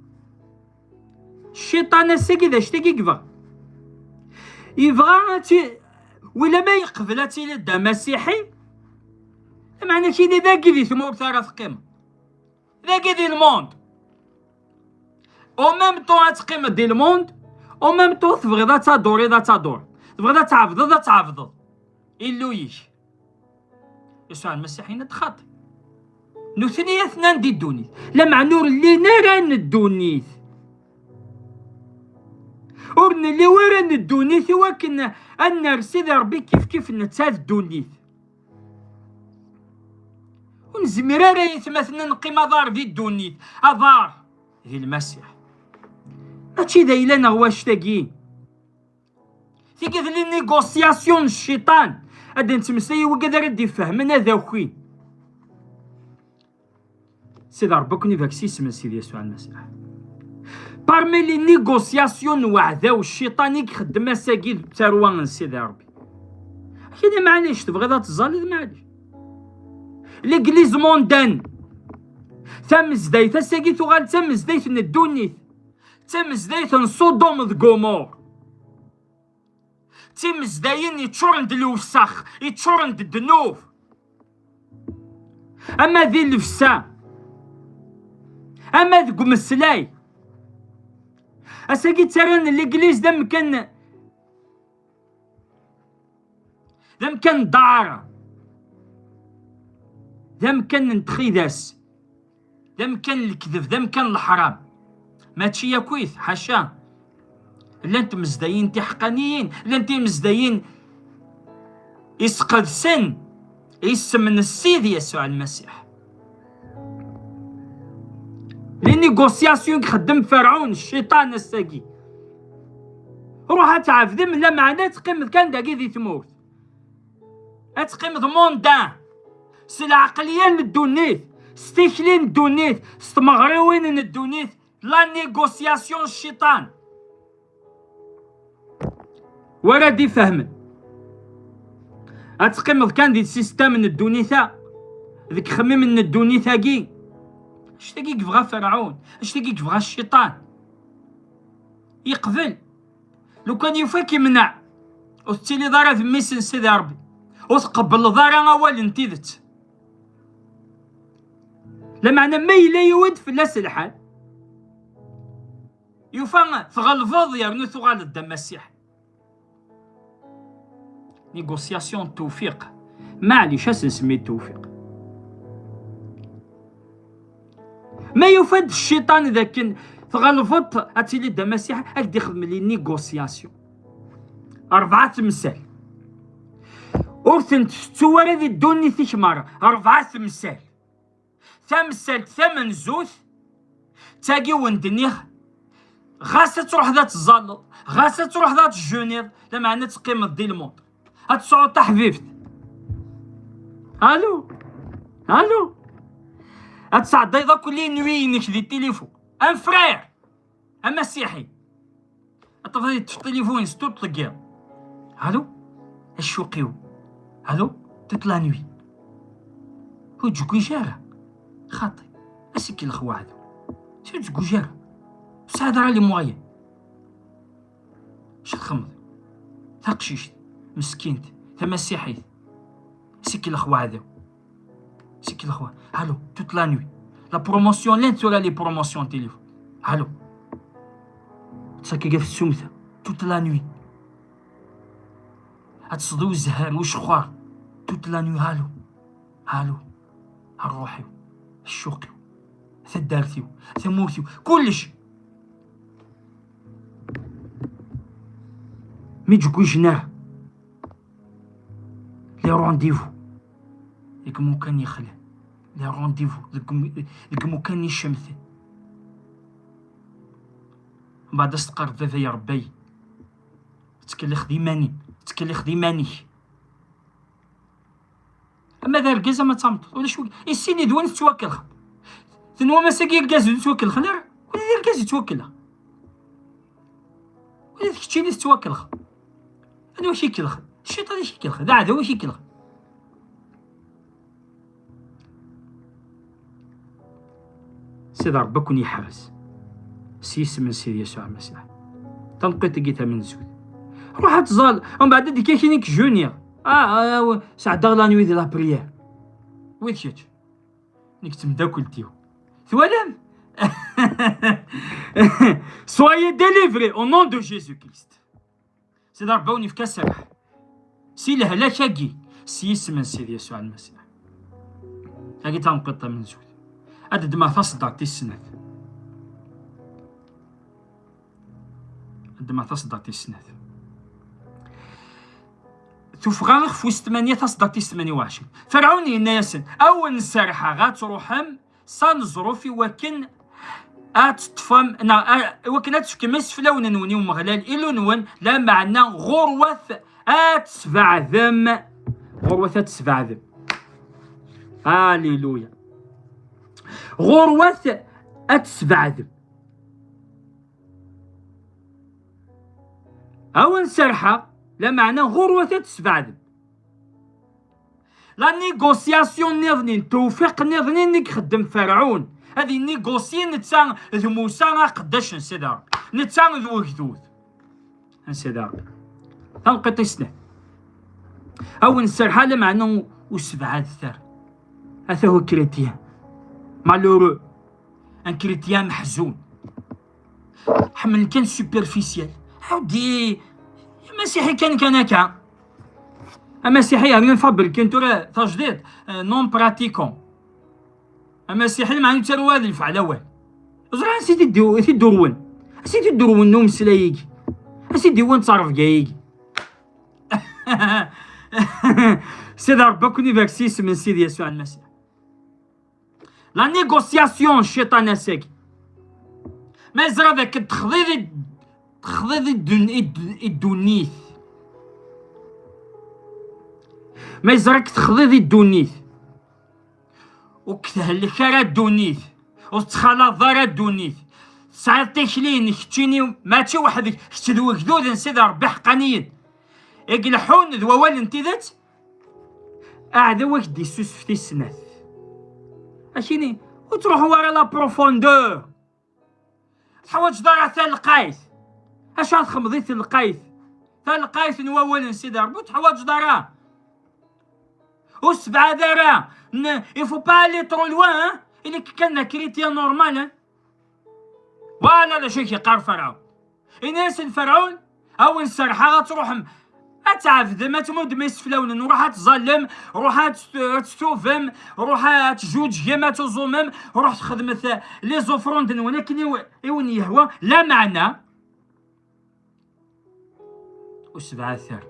Cciṭan ass-agi d acu-t-agi i yebɣa. Yebɣa ad ti-, wala ma yeqbel ad tiliḍ d amasiḥi, meɛna kini dagi di tmurt ara teqqimeḍ. Dagi di lmund. Au même temps ad teqqimeḍ di lmund, au même temps tebɣiḍ ad taduriḍ, ad taduriḍ. Tebɣiḍ ad tɛebdeḍ, ad tɛebdeḍ Illu-ik. Yasuɛ Lmasiḥ yenna-d xaṭi. Nutni atnan di ddunit, lameɛna ur llin ara n ddunit. Ur nelli ara n ddunit i wakken ad nerr Sidi Ṛebbi kifkif netta d ddunit. Ur nezmir ara, aytmaten, ad neqqim aḍar di ddunit, aḍar di Lmasiḥ. Mačči d ayla-nneɣ wacc-tagi. Tigi d les négociations n cciṭan. Ad d-nettmeslay i wigad ara d-ifehmen ad akin. Sidi Ṛebbi ad ken-ibarek s yisem n Sidi Yasuɛ Lmasiḥ. Parmi les négociations n weɛdaw cciṭan i ixeddem ass-agi d tarwa n Sidi Ṛebbi. Kini maɛlic, tebɣiḍ ad teẓẓaliḍ, maɛlic. L'église mondaine, tamezdayt ass-agi tuɣal d tamezdayt n ddunit, d tamezdayt n Sodom d Gomor. D timezdayin yeččuren d lewsex, yeččuren d ddnub. Ama di llebsa, ama deg umeslay. Ass-agi ttarran Legliz d amkan, d amkan n ddaɛara, d amkan n txidas, d amkan n lekdeb, d amkan n leḥram. Mačči yakk-it, ḥaca. Llant tmezdayin tiḥeqqaniyin, llant timezdayin isqedsen isem n Ssid Yasuɛ Lmasiḥ. Les négociations i ixeddem Ferɛun, cciṭan ass-agi. Ruḥ ad tɛebdem, lameɛna ad teqqimeḍ kan dagi di tmurt. Ad teqqimeḍ mondain, s lɛeqliya n ddunit, s tikli n ddunit, s tmeɣriwin n ddunit, la négociation s cciṭan. Wara d-ifehmen. Ad teqqimeḍ kan di système n ddunit-a, deg ixemmimen n ddunit-agi. Anect-agi i yebɣa Ferɛun, anect-agi i yebɣa cciṭan. Yeqbel. Lukan yufa-k imneɛ, ur tettiliḍ ara d mmi-s n Sidi Ṛebbi, ur tqebbleḍ ara awal n tidet. Lameɛna ma yella yiwed fell-as lḥal, yufa tɣelbeḍ yernu tuɣaleḍ d amasiḥ. Négociation n tewfiq. Maɛlic, ad s-nsemmi tewfiq. Ma yufa-d cciṭan d akken tɣelbeḍ, ad tiliḍ d amasiḥ, ad k-d-ixdem les négociations. Rebɛa temsal. Ur tent-tettu ara di ddunit-ik merra. Rebɛa temsal. Tamsalt tamenzut, d tagi wen-d-nniɣ, ɣas ad truḥeḍ ad teẓẓalleḍ, ɣas ad truḥeḍ ad tejjuniḍ, lameɛna ad teqqimeḍ di lmuṭ. Ad tesɛuḍ taḥbibt. Allô? Allô? Ad tesɛeddayeḍ akk les nuits-inek di tilifu. Un frère, amasiḥi. Ad tafeḍ yeṭṭef tilifun-is tout le temps. Allô? Accuq-iw. Allô? Toute la nuit. Ur ttjewwij ara. Xaṭi. Ad s-ikellex waɛdaw. Ur ttjewwij ara. Ur tesɛiḍ ara les moyens. Acu txemmeḍ? Taqcict meskint, tamasiḥit, ad s-ikellex waɛdaw. Ad s-ikellex waɛdaw. Allô, toute la nuit. La promotion, llant tura les promotions n tilifu. Allô. Ttakk-ak ɣef tsumta toute la nuit. Ad tesseḍ i uzehhar, i ucexxar, toute la nuit. Allô. Allô. Rruḥ-iw, ccuq-iw, taddart-iw, tamurt-iw, kullec. Mi ttjewwijen ara. Les rendez-vous deg imukan yexlan. Les rendez-vous deg im-, deg imukan icemten. Mbeɛd ad s-teqqareḍ baba yerbeḥ-iyi. Tettkellixeḍ iman-im, tettkellixeḍ iman-ik. Ama d argaz ama d tameṭṭut, ulac wi-, i sin yid-wen tettwakellxem. Tenwam ass-agi irgazen ur ttwakellxen ara? Ula d argaz yettwakellex. Ula d keččini tettwakellxeḍ. Anwa i k-ikellxen? Cciṭan i k-ikellxen, d aɛdaw i k-ikellxen. Sidi Ṛebbi ad ken-yeḥrez s yisem n Sidi Yasuɛ Lmasiḥ. Taneqqiṭ-agi tamenzut. Ruḥ ad tẓal, umbeɛd ad d-ikkakin i k-juniɣ. Ah, ah, ah, sɛeddaɣ la nuit de la prière. Wi d kečč? Nekk d temdakelt-iw. Twalam? Soyez délivrés au nom de Jésus-Christ. Sidi Ṛebbi ad wen-yefk aserreḥ. Si lehlak-agi, s yisem n Sidi Yasuɛ Lmasiḥ. Agi d taneqqiṭ tamenzut. Ad ddmeɣ taṣeddart tis snat. Ad ddmeɣ taṣeddart tis snat. Tuffɣa ixef wis tmanya, taṣeddart tis tmanya u ɛecrin. Ferɛun yenna-yasen: "A wen-serḥeɣ ad truḥem s aneẓruf i wakken ad teṭṭfem, neɣ a, i wakken ad tefkem iseflawen-nwen i Umeɣlal, Illu-nwen, lameɛna ɣur-wat ad tesbeɛdem." Ɣur-wat ad tesbeɛdem. Alléluia. Ɣur-wat ad tesbeɛdem. A wen-serḥeɣ, lameɛna ɣur-wat ad tesbeɛdem. La négociation nniḍnin, tewfiq nniḍnin i ixeddem Ferɛun. Ad inégocier netta d Musa aqeddac n Sidi Ṛebbi. Netta d wegdud n Sidi Ṛebbi. Taneqqiṭ tis snat. A wen-serḥeɣ, lameɛna ur sebɛadet ara. Ata hu chrétien. Malheureux. Un chrétien meḥzun. Ḥemmlen kan superficiel. Ɛawdi, amasiḥi kan, kan akka. Amasiḥi yernan fabriken tura tajdiṭ, euh, non pratiquant. Amasiḥi, meɛna yettaru ad lefɛel awal. Ẓriɣ ansi t-id-, t-id-urwen. Ansi t-id-urwen n umeslay-agi. Ansi d-iwan ttrebga-agi. Sidi Ṛebbi ad ken-ibarek s yisem n Sidi Yasuɛ Lmasiḥ. La négociation, cciṭan ass-agi. Ma yeẓra d akken texḍiḍ i, texḍiḍ i ddun-, i d-, i ddunit. Ma yeẓra-k texḍiḍ i ddunit. Ur k-thellek ara ddunit, ur tettxalaḍ ara ddunit. Tesɛiḍ tikli-inek keččini, mačči weḥd-k, kečč d wegdud n Sidi Ṛebbi ḥeqqaniyen i ileḥḥun d wawal n tidet. Aɛdaw ad k-d-issusef tis snat. Akini, ur ttruḥu ara la profondeur. Teḥwaǧeḍ ara talqayt. Acu ara txemmeḍ i telqayt? Talqayt n wawal n Sidi Ṛebbi ur teḥwaǧeḍ ara. Ur ssebɛad ara. Ne, il faut pas aller trop loin, hein. Ili-k kan d chrétien normal, hein. Voilà d acu i k-yeqqar Ferɛun. Ini-asen Ferɛun, a wen-serḥeɣ ad truḥem ad tɛebdem, ad tmuddem iseflawen-nwen, ruḥ ad tẓallem, ruḥ ad t-, ad tettubem, ruḥ ad tǧuǧgem, ad tuẓumem, ruḥ txedmet, eh, les offrandes-nwen akken i w-, i wen-yehwa, lameɛna ur ssebɛadet ara.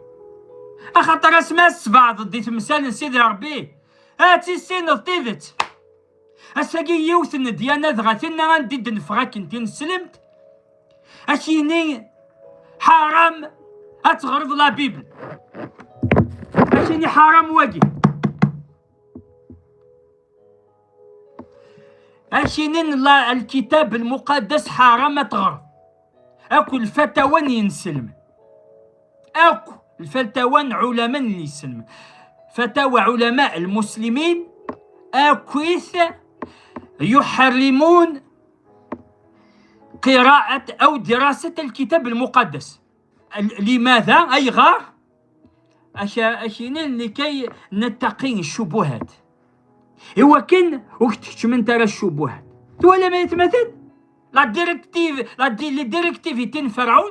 Axaṭer asmi ad tessebɛdeḍ di temsal n Sidi Ṛebbi, ad tissineḍ tidet. Ass-agi yiwet n ddyana dɣa tinna anda i d-neffeɣ akken tineslemt, ad k-yini ḥaram ad teɣreḍ la Bible. Ad k-yini ḥaram wagi. Ad k-yini la, lkitab lmuqaddas ḥaram ad teɣreḍ. Akk lfatawa n yinselmen. Akk lfatawa n ɛulama n yinselmen. Fatawa ɛulama lmuslimin akkit yuḥerrimun qiraat aw dirasat alkitab lmuqaddas. L-, limada, ayɣer? Ak-, akini likay nettaqi ccubuhat. Iwakken ur k-tkeččment ara ccubuhat. Twalam ay atmaten? La directive, la di-, les directivités n Ferɛun.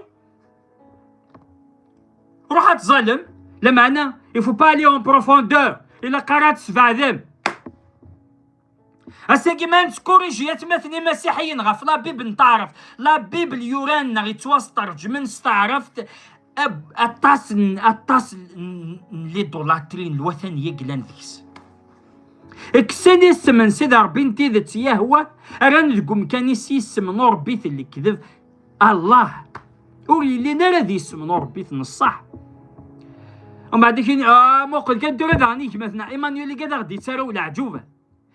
Ruḥ ad tẓalem, lameɛna, il faut pas aller en profondeur. Ilaq ara ad tesbeɛdem. Ass-agi ma nettkuriǧi atmaten imasiḥiyen ɣef la Bible n taɛrabt, la Bible yuran neɣ yettwasṭerǧmen s taɛrabt, ab-, aṭas n, aṭas n, n l'idolâtrie n lwatan i yellan deg-s. Kksen isem n Sidi Ṛebbi n tidet Yahwa, rran deg umkan-is isem n uṛebbit n lekdeb, Allah. Ur yellin ara d isem n uṛebbit n ṣṣeḥ. Umbeɛd akini, ah, muqel kan tura daɣen i gma-tneɣ Emmanuel i ad aɣ-d-yettara leɛǧuba.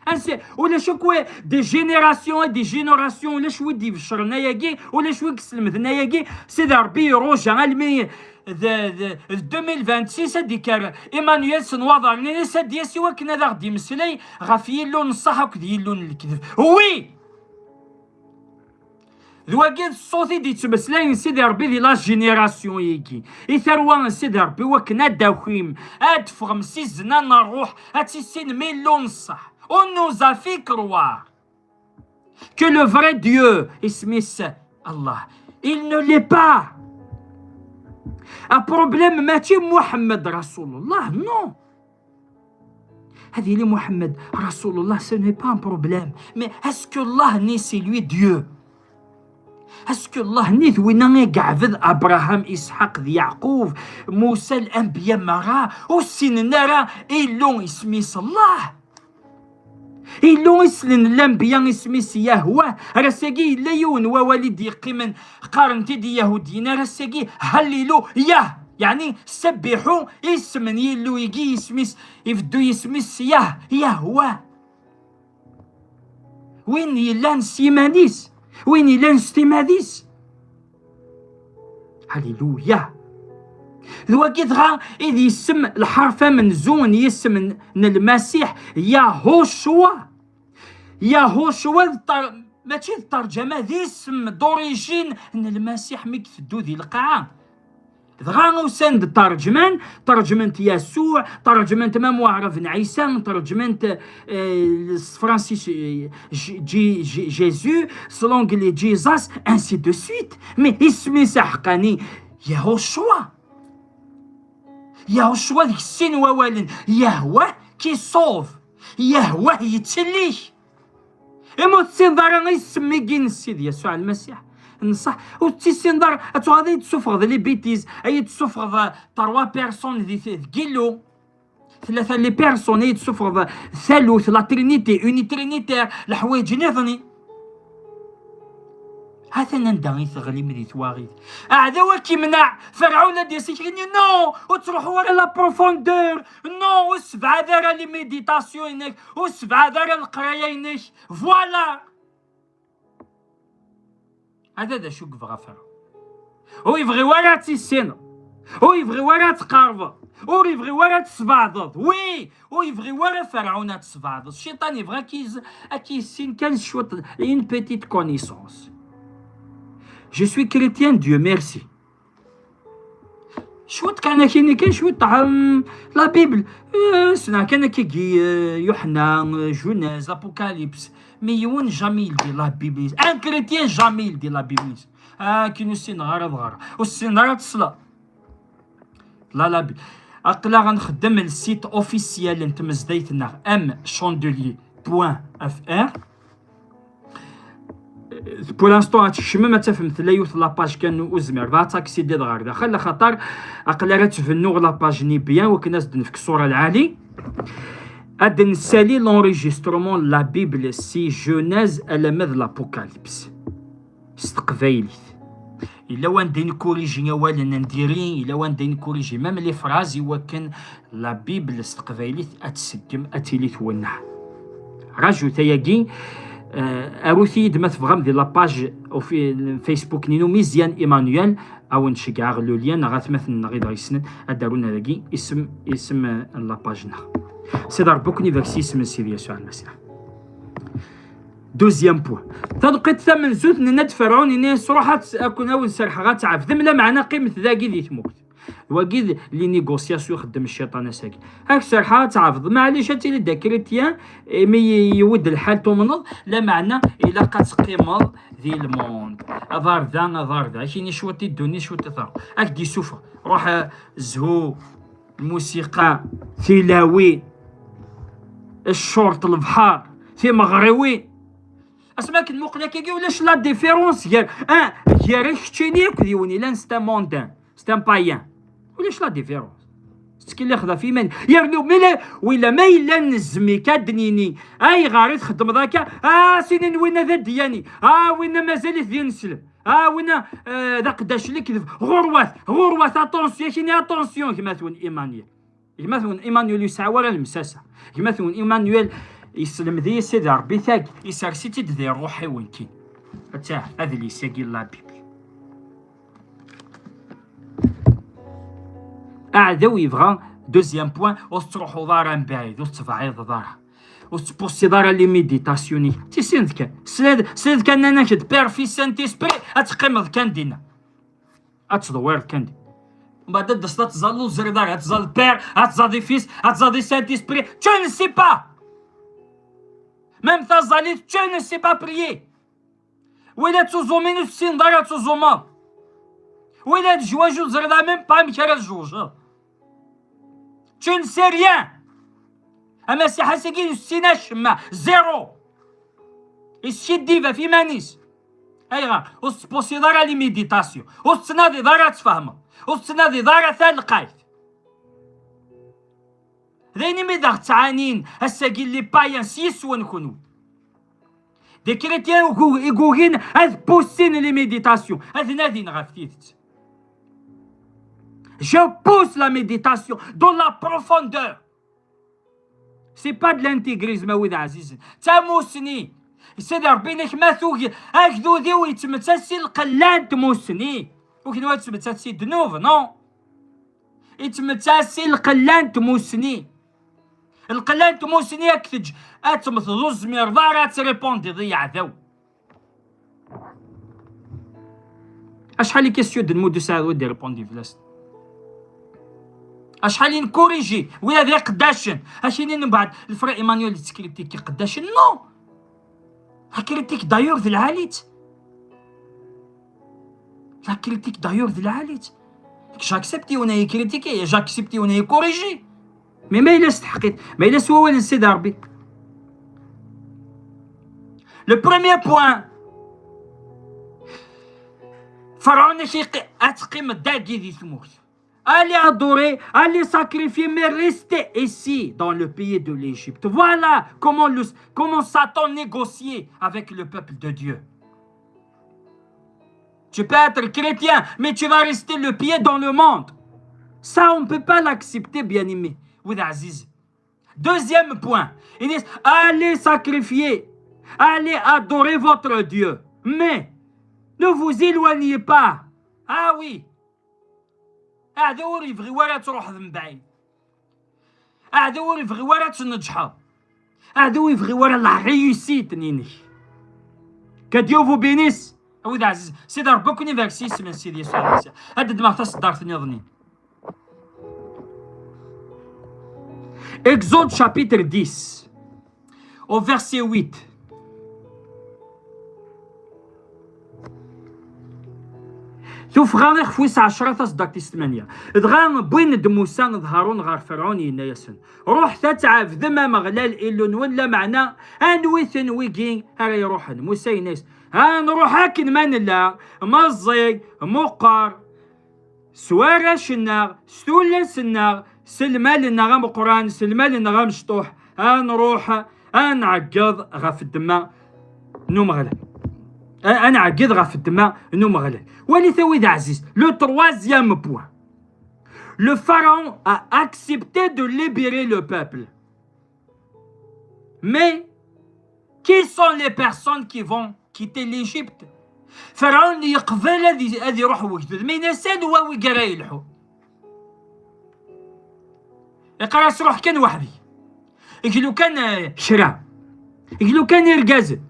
Ansi, ulac akk des générations et des générations, ulac wi d-ibecren ayagi, ulac wi yeslemden ayagi. Sidi Ṛebbi iruja almi d, d, d deux mille vingt-six ad d-ikker Emmanuel s nwaḍer-nni-ines ad d-yas i wakken ad aɣ-d-imeslay ɣef Yillu n ṣṣeḥ akked Yillu n lekdeb. Oui! D wagi d ṣṣut i d-yettmeslayen Sidi Ṛebbi di la génération-agi, i tarwa n Sidi Ṛebbi, wakken ad d-takim, ad d-teffɣem si zzna n ṛṛuḥ, ad tissinem Illu n ṣṣeḥ. On nous a fait croire que le vrai Dieu, isem-is Allah, il ne l'est pas. Aproblème mačči Muḥemmed Rasulullah, non. Ad yili Muḥemmed Rasulullah, ce n'est pas un problème. Mais est-ce que Allah-nni, c'est lui Dieu? Est-ce que Allah-nni d winna i yeɛbed Abraham, Isḥaq d Yeɛqub, Musa, lanbiya merra, ur ssinen ara Illu isem-is Allah? Illu i ssnen lanbiya isem-is Yahwa. Ar ass-agi yella yiwen wawal i d-yeqqimen, qqaren-t-id Iyahudiyen, ar ass-agi, Halliluya, yeɛni sebbiḥu isem n Yillu-igi, isem-is, ibeddu yisem-is Yah, Yahwa. Win yellan s yiman-is, win yellan s timmad-is. Halliluya. D wagi dɣa i d yisem, lḥerf amenzu n yisem n, n Lmasiḥ, Yahucwa. Yahucwa d ṭer-, mačči d ṭerǧama, d isem d'origine n Lmasiḥ mi iteddu di lqaɛa. Dɣa usan-d ṭerǧman, ṭerǧmen-t Yasuɛ, ṭerǧmen-t même Waɛrab n Ɛisa, ṭerǧmen-t, eh, s Francis, eh, J-, J-, J-, Jésus, s l'anglais Jesus, ainsi de suite. Mais isem-is aḥeqqani, Yahucwa. Yahucwa deg sin wawalen, Yahweh qui sauve, Yahweh yettsellik. Imi ur tessineḍ ara isem-agi n Sidi Yasuɛ Lmasiḥ, n ṣṣeḥ, ur tessineḍ ara, ad tuɣaleḍ ad yi-d-tessufɣeḍ les bêtises, ad yi-d-tessufɣeḍ, euh, trois personnes di, deg Illu, tlata les personnes, ad yi-d-tessufɣeḍ talut, la Trinité, unitrinitaire, leḥwayeǧ nniḍen. Ha-t-an anda i teɣlim di twaɣit. Aɛdaw ad k-imneɛ, Ferɛun ad d-yas ad k-yini, non, ur ttruḥu ara la profondeur, non, ur ssebɛad ara les méditations-inek, ur ssebɛad ara leqraya-inek. Voilà. Hada d acu i yebɣa Ferɛun. Ur yebɣi ara ad tissineḍ. Ur yebɣi ara ad tqerbeḍ. Ur yebɣi ara ad tesbeɛdeḍ. Oui, ur yebɣi ara Ferɛun ad tesbeɛdeḍ. Cciṭan yebɣa ad k-yis-, ad k-yissin kan s cwiṭ, une petite connaissance. Je suis chrétien, Dieu merci. Cwiṭ kan akini kan cwiṭ, hmm, la Bible. Eh, ssneɣ kan akkagi, eh, Yuḥna, eh, Genèse, Apocalypse. Mais yiwen jamais yeldi la Bible-is. Un chrétien jamais yeldi la Bible-is. Akken ur ssineɣ ara ad ɣreɣ. Ur ssineɣ ara ad sleɣ. La, la Bible. Aql-aɣ ad nxeddem le site officiel n tmezdayt-nneɣ, m chandelier point f r. Pour l'instant, ad tkecmem, ad tafem tella yiwet la page kan ur zmireɣ ad taksidiḍ ɣer daxel, axaṭer aql ara ttbennuɣ la page-nni bien, wakken ad s-d-nefk ṣṣura lɛali. Ad nessali l'enregistrement n la Bible si Genèse alamma d l'Apocalypse s teqbaylit. Yella wanda i nekuriji awalen n diri, yella wanda i nekuriji même les phrases i wakken la Bible s teqbaylit ad tseggem, ad tili twenneɛ. Rajout ayagi, euh, arut-iyi-d ma tebɣam di la page ofi-, Facebook-nni n Umizian Emmanuel, ad wen-ceggɛeɣ le lien, neɣ atmaten-nneɣ i d-ɣ-yessnen ad d-arun dagi isem, isem, euh, n la page-nneɣ. Sidi Ṛebbi ad ken-ibarek s yisem n Sidi Yasuɛ Lmasiḥ. Deuxième point. Taneqqiḍt tamenzut, nenna-d Ferɛun, ini-as, "Ruḥ ad tt-, ad ken-, ad wen-serḥeɣ ad tɛebdem, lameɛna qqimet dagi di tmurt." Wagi d les négociations ixeddem cciṭan ass-agi. Ad k-serḥeɣ ad tɛebdeḍ, maɛlic ad tiliḍ d akrityan, imi y-, yewwi-d lḥal tumneḍ, lameɛna ilaq ad teqqimeḍ di le monde. Aḍar da, aḍar da. Ad k-ini cwiṭ i ddunit, cwiṭ i taɣ-, ad k-d-isufeɣ. Ruḥ, eh, zhu, lmusiqa, tilawin, ccuṛeṭ, lebḥer, timeɣriwin. Asmi akken muqel akkagi, ulac la différence gar, ah, gar keččini akked yiwen yellan c'est un mondain, c'est un païen. Ulac la différence. Tettkellixeḍ ɣef yiman. Yernu mila, wila ma yella nezmi-k ad d-nini, ayɣer i txeddmeḍ akka? Ah, sinin winna d adyani. Ah, winna mazal-it d ineslem. Ah, winna, eh, d aqeddac n lekdeb. Ɣurwat, ɣurwat, attention, akini attention, gma-twen Emmanuel. Gma-twen Emmanuel ur yesɛi ara lemsasa. Gma-twen Emmanuel yesselmed-iyi Sidi Ṛebbi tagi, isers-itt-id di ṛṛuḥ-iw nekkini. Attah, adlis-agi n la Bible. Aɛdaw yebɣa, deuxième point, ur tettruḥuḍ ara mebɛid, ur tettbeɛɛiḍeḍ ara. Ur tettpussiḍ ara les méditations-ik. Tissineḍ kan. Tesliḍ, tesliḍ kan nnan-ak-d Père, Fils, Saint-Esprit, ad teqqimeḍ kan dinna. Ad tḍewwireḍ kan dinna. Mbeɛd ad d-taseḍ ad tẓalleḍ ur teẓriḍ ara. Ad tẓalleḍ Père, ad tẓalleḍ Fils, ad tẓalleḍ Saint-Esprit. Tu ne sais pas. Même taẓallit, tu ne sais pas prier. Wala d tuẓumin ur tessineḍ ara ad tuẓumeḍ. Wala d zzwaǧ ur teẓriḍ ara même pas amek ara tzewǧeḍ. Tu ne sais rien. Amasiḥ ass-agi ur yessin acemma. Zéro. Yeskiddib ɣef yiman-is. Ayɣer? Ur tettpusiḍ ara les méditations. Ur tettnadiḍ ara ad tfehmeḍ. Ur tettnadiḍ ara talqayt. D ayen imi d aɣ-ttɛanin ass-agi les païens s yiswen kunwi. Des chrétiens i gu-, i gugin ad pussin les méditations, ad nadin ɣef tidet. Je pousse la méditation dans la profondeur. C'est pas de l'intégrisme, a wid ɛzizen. D tamussni. Sidi Ṛebbi-inek ma tugi, agdud-iw yettmettat si lqella n tmussni. Ur kenwi ad tettmettat si ddnub, non. Yettmettat si lqella n tmussni. Lqella n tmussni ad k-teǧǧ ad temmteḍ, ur tezmireḍ ara ad tripondiḍ i yeɛdaw. Acḥal i k-yessudden Mudu Saɛid ur d-iripundi fell-asen? Acḥal i nkuriji wid d iqeddacen? Ad k-inin mbeɛd, le frère Emmanuel yettkritik iqeddacen? Non. La critique d'ailleurs d lɛali-tt. La critique d'ailleurs d lɛali-tt. J'accepte yiwen ad yi-critiquer, j'accepte yiwen ad yi-corriger. Mais ma yella s teḥqit, ma yella s wawal n Sidi Ṛebbi. Le premier point, Ferɛun ad k-iqi-, ad teqqimeḍ dagi di tmurt. Allez adorer, allez sacrifier, mais restez ici dans le pays de l'Égypte. Voilà comment le, comment Satan négociait avec le peuple de Dieu. Tu peux être chrétien, mais tu vas rester le pied dans le monde. Ça, on ne peut pas l'accepter, bien-aimé. Wid ɛzizen. Deuxième point, il dit, allez sacrifier, allez adorer votre Dieu. Mais ne vous éloignez pas. Ah oui. Aɛdaw ur yebɣi wara ad truḥeḍ mebɛid. Aɛdaw ur yebɣi wara ad tneǧḥeḍ. Aɛdaw ur yebɣi wara la réussite-nni-inek. Que Dieu vous bénisse. A wid ɛzizen, Sidi Ṛebbi ad ken-ibarek s yisem n Sidi Yesu Ɛlisi. Ad ddmeɣ taṣeddart-nniḍen. Exode chapitre dix, au verset huit. Tuffɣa ixef wis ɛecṛa taṣeddart tis tmanya. Dɣa wwin-d Musa d Haṛun ɣer Ferɛun, yenna-yasen, ruḥet ad tɛebdem Ameɣlal Illu-nwen, lameɛna anwi-ten wigi ara iṛuḥen? Musa yenna-yas, ad nṛuḥ akken ma nella, meẓẓi, meqqer, s warrac-nneɣ, s tullas-nneɣ, s lmal-nneɣ ameqqran, s lmal-nneɣ amecṭuḥ, ad nṛuḥ ad nɛeggeḍ ɣef ddemma n Umeɣlal. A- Ad nɛeggeḍ ɣef ddemma n Umeɣlal. Walit a wid ɛzizen, le troisième point. Le Pharaon a accepté de libérer le peuple. Mais qui sont les personnes qui vont quitter l'Égypte? Ferɛun yeqbel ad i- ad iruḥ wegdud, mi yenna-as anwa wigi ara yelḥu? Iqqar-as ruḥ kan weḥd-k. Eg lukan, eh, kra. Eg lukan irgazen.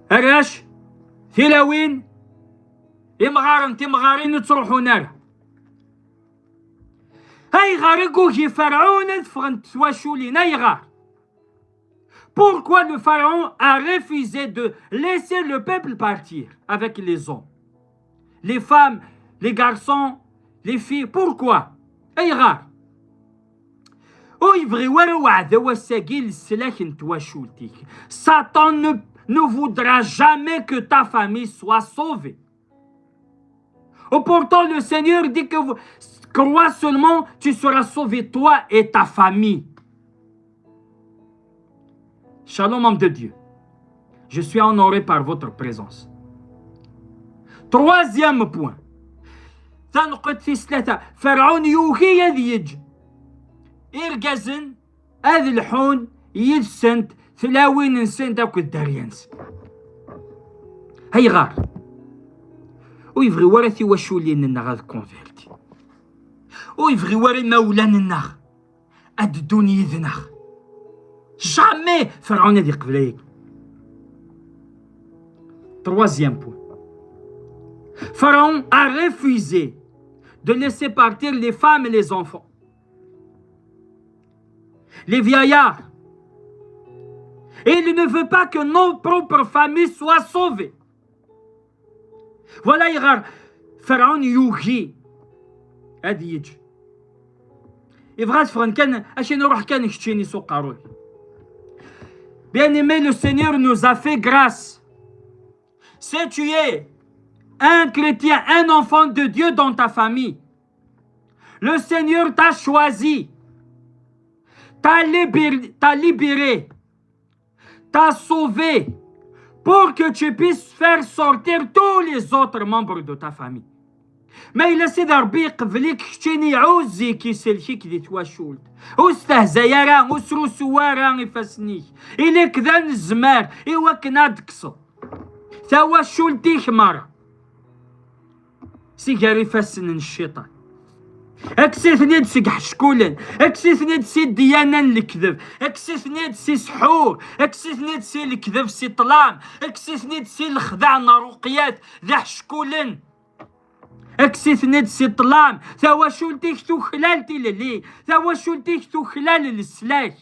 Arrac, tilawin, imɣaren, timɣarin ur ttruḥun ara. Ayɣer i yugi Ferɛun ad ffɣent twaculin? Ayɣer? Pourquoi le Pharaon a refusé de laisser le peuple partir avec les hommes, les femmes, les garçons, les filles? Pourquoi? Ayɣer? Ur yebɣi wara uɛdaw ass-agi leslak n twacult-ik. Satan ne, ne voudra jamais que ta famille soit sauvée. Et pourtant, le Seigneur dit que vous, crois seulement, tu seras sauvé, toi et ta famille. Shalom, homme de Dieu. Je suis honoré par votre présence. Troisième point. Tanqut tis tlata. Ferɛun yugi ad yeǧǧ irgazen ad lḥun yid-sent tlawin-nsent akked dderya-nsent. Ayɣer? Ur yebɣi wara tiwaculin-nneɣ ad converti. Ur yebɣi wara imawlan-nneɣ ad ddun yid-neɣ. Jamais Ferɛun ad iqbel ayagi. Troisième point. Pharaon a refusé de laisser partir les femmes et les enfants, les vieillards. Et il ne veut pas que nos propres familles soient sauvées. Voilà ayɣer Ferɛun yugi ad yeǧǧ. Yebɣa ad ffɣen kan, akken iruḥ kan keččini s uqerruy. Bien-aimé, le Seigneur nous a fait grâce. Si tu es un chrétien, un enfant de Dieu dans ta famille, le Seigneur t'a choisi, t'a libéré, t'a libéré, t'a sauvé pour que tu puisses faire sortir tous les autres membres de ta famille. Ma yella Sidi Ṛebbi iqbel-ik keččini, iɛuzz-ik, isellek-ik di twacult. Ur stehzay ara, ur srusu ara ifassen-ik. Ili-k d anezmar i wakken ad d-tekkseḍ tawacult-ik merra si gar ifassen n cciṭan. Kkes-iten-id seg iḥeckulen, kkes-iten-id si ddiyana n lekdeb, kkes-iten-id si sḥur, kkes-iten-id si lekdeb, si ṭṭlam, kkes-iten-id si lexdeɛ n ṛuqyat d iḥeckulen. Kkes-iten-id si ṭṭlam, tawacult-ik tuklal tilelli, tawacult-ik tuklal leslak.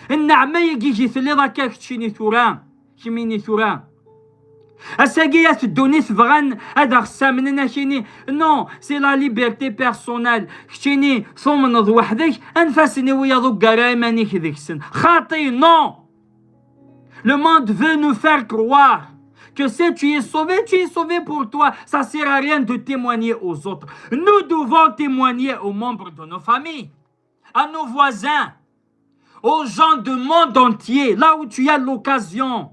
Nneɛma-agi i telliḍ akka keččini tura, kemmini tura. Ass-agi at ddunit bɣan ad aɣ-ssamnen akini, non, c'est la liberté personnelle. Keččini tumneḍ weḥd-k, anef-asen i wiyaḍ ur ggara iman-ik deg-sen. Xaṭi, non. Le monde veut nous faire croire que si tu es sauvé, tu es sauvé pour toi. Ça sert à rien de témoigner aux autres. Nous devons témoigner aux membres de nos familles, à nos voisins, aux gens du monde entier, là où tu as l'occasion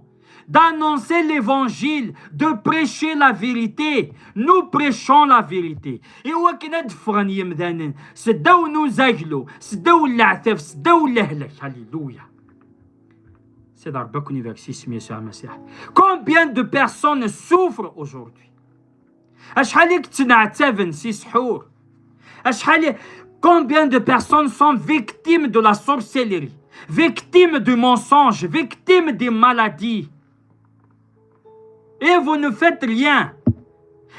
d'annoncer l'évangile, de prêcher la vérité. Nous prêchons la vérité. I wakken ad d-ffɣen yemdanen s ddaw n uzaglu, s ddaw n leɛtab, s ddaw n lehlak. Alléluia. C'est dans le Combien de personnes souffrent aujourd'hui? Acḥal i yettneɛtaben si sḥur? Acḥal i- Combien de personnes sont victimes de la sorcellerie, victimes du mensonge, victimes des maladies? Et vous ne faites rien.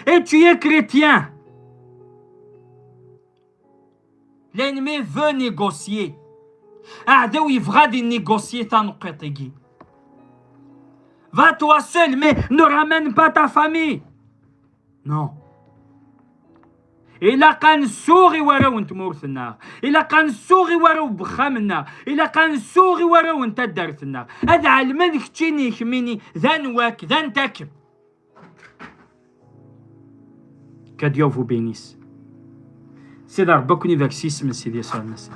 Et tu es chrétien. L'ennemi veut négocier. Aɛdaw yebɣa ad négocier taneqqiṭ-agi. Va toi seul, mais ne ramène pas ta famille. Non. Ilaq ad nsuɣ i warraw n tmurt-nneɣ. Ilaq ad nsuɣ i warraw n wexxam-nneɣ. Ilaq ad nsuɣ i warraw n taddart-nneɣ. Ad ɛelmen keččini, kemmini, d anwa-k, d anta-kem. Que Dieu vous bénisse. C'est dans le Combien de personnes souffrent aujourd'hui?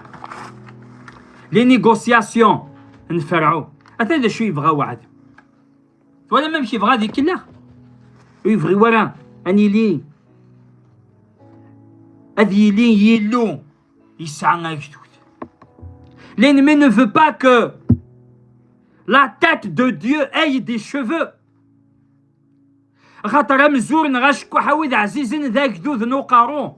Les négociations n Ferɛun. Atan d acu yebɣa weɛd. Twala amek yebɣa ad ikellex. Ur yebɣi wara ad yili, ad yili yillu yesɛa agdud. L'ennemi ne veut pas que la tête de Dieu ait des cheveux. Axaṭer amzur neɣ acekkuḥ, a wid ɛzizen, d agdud n uqerru.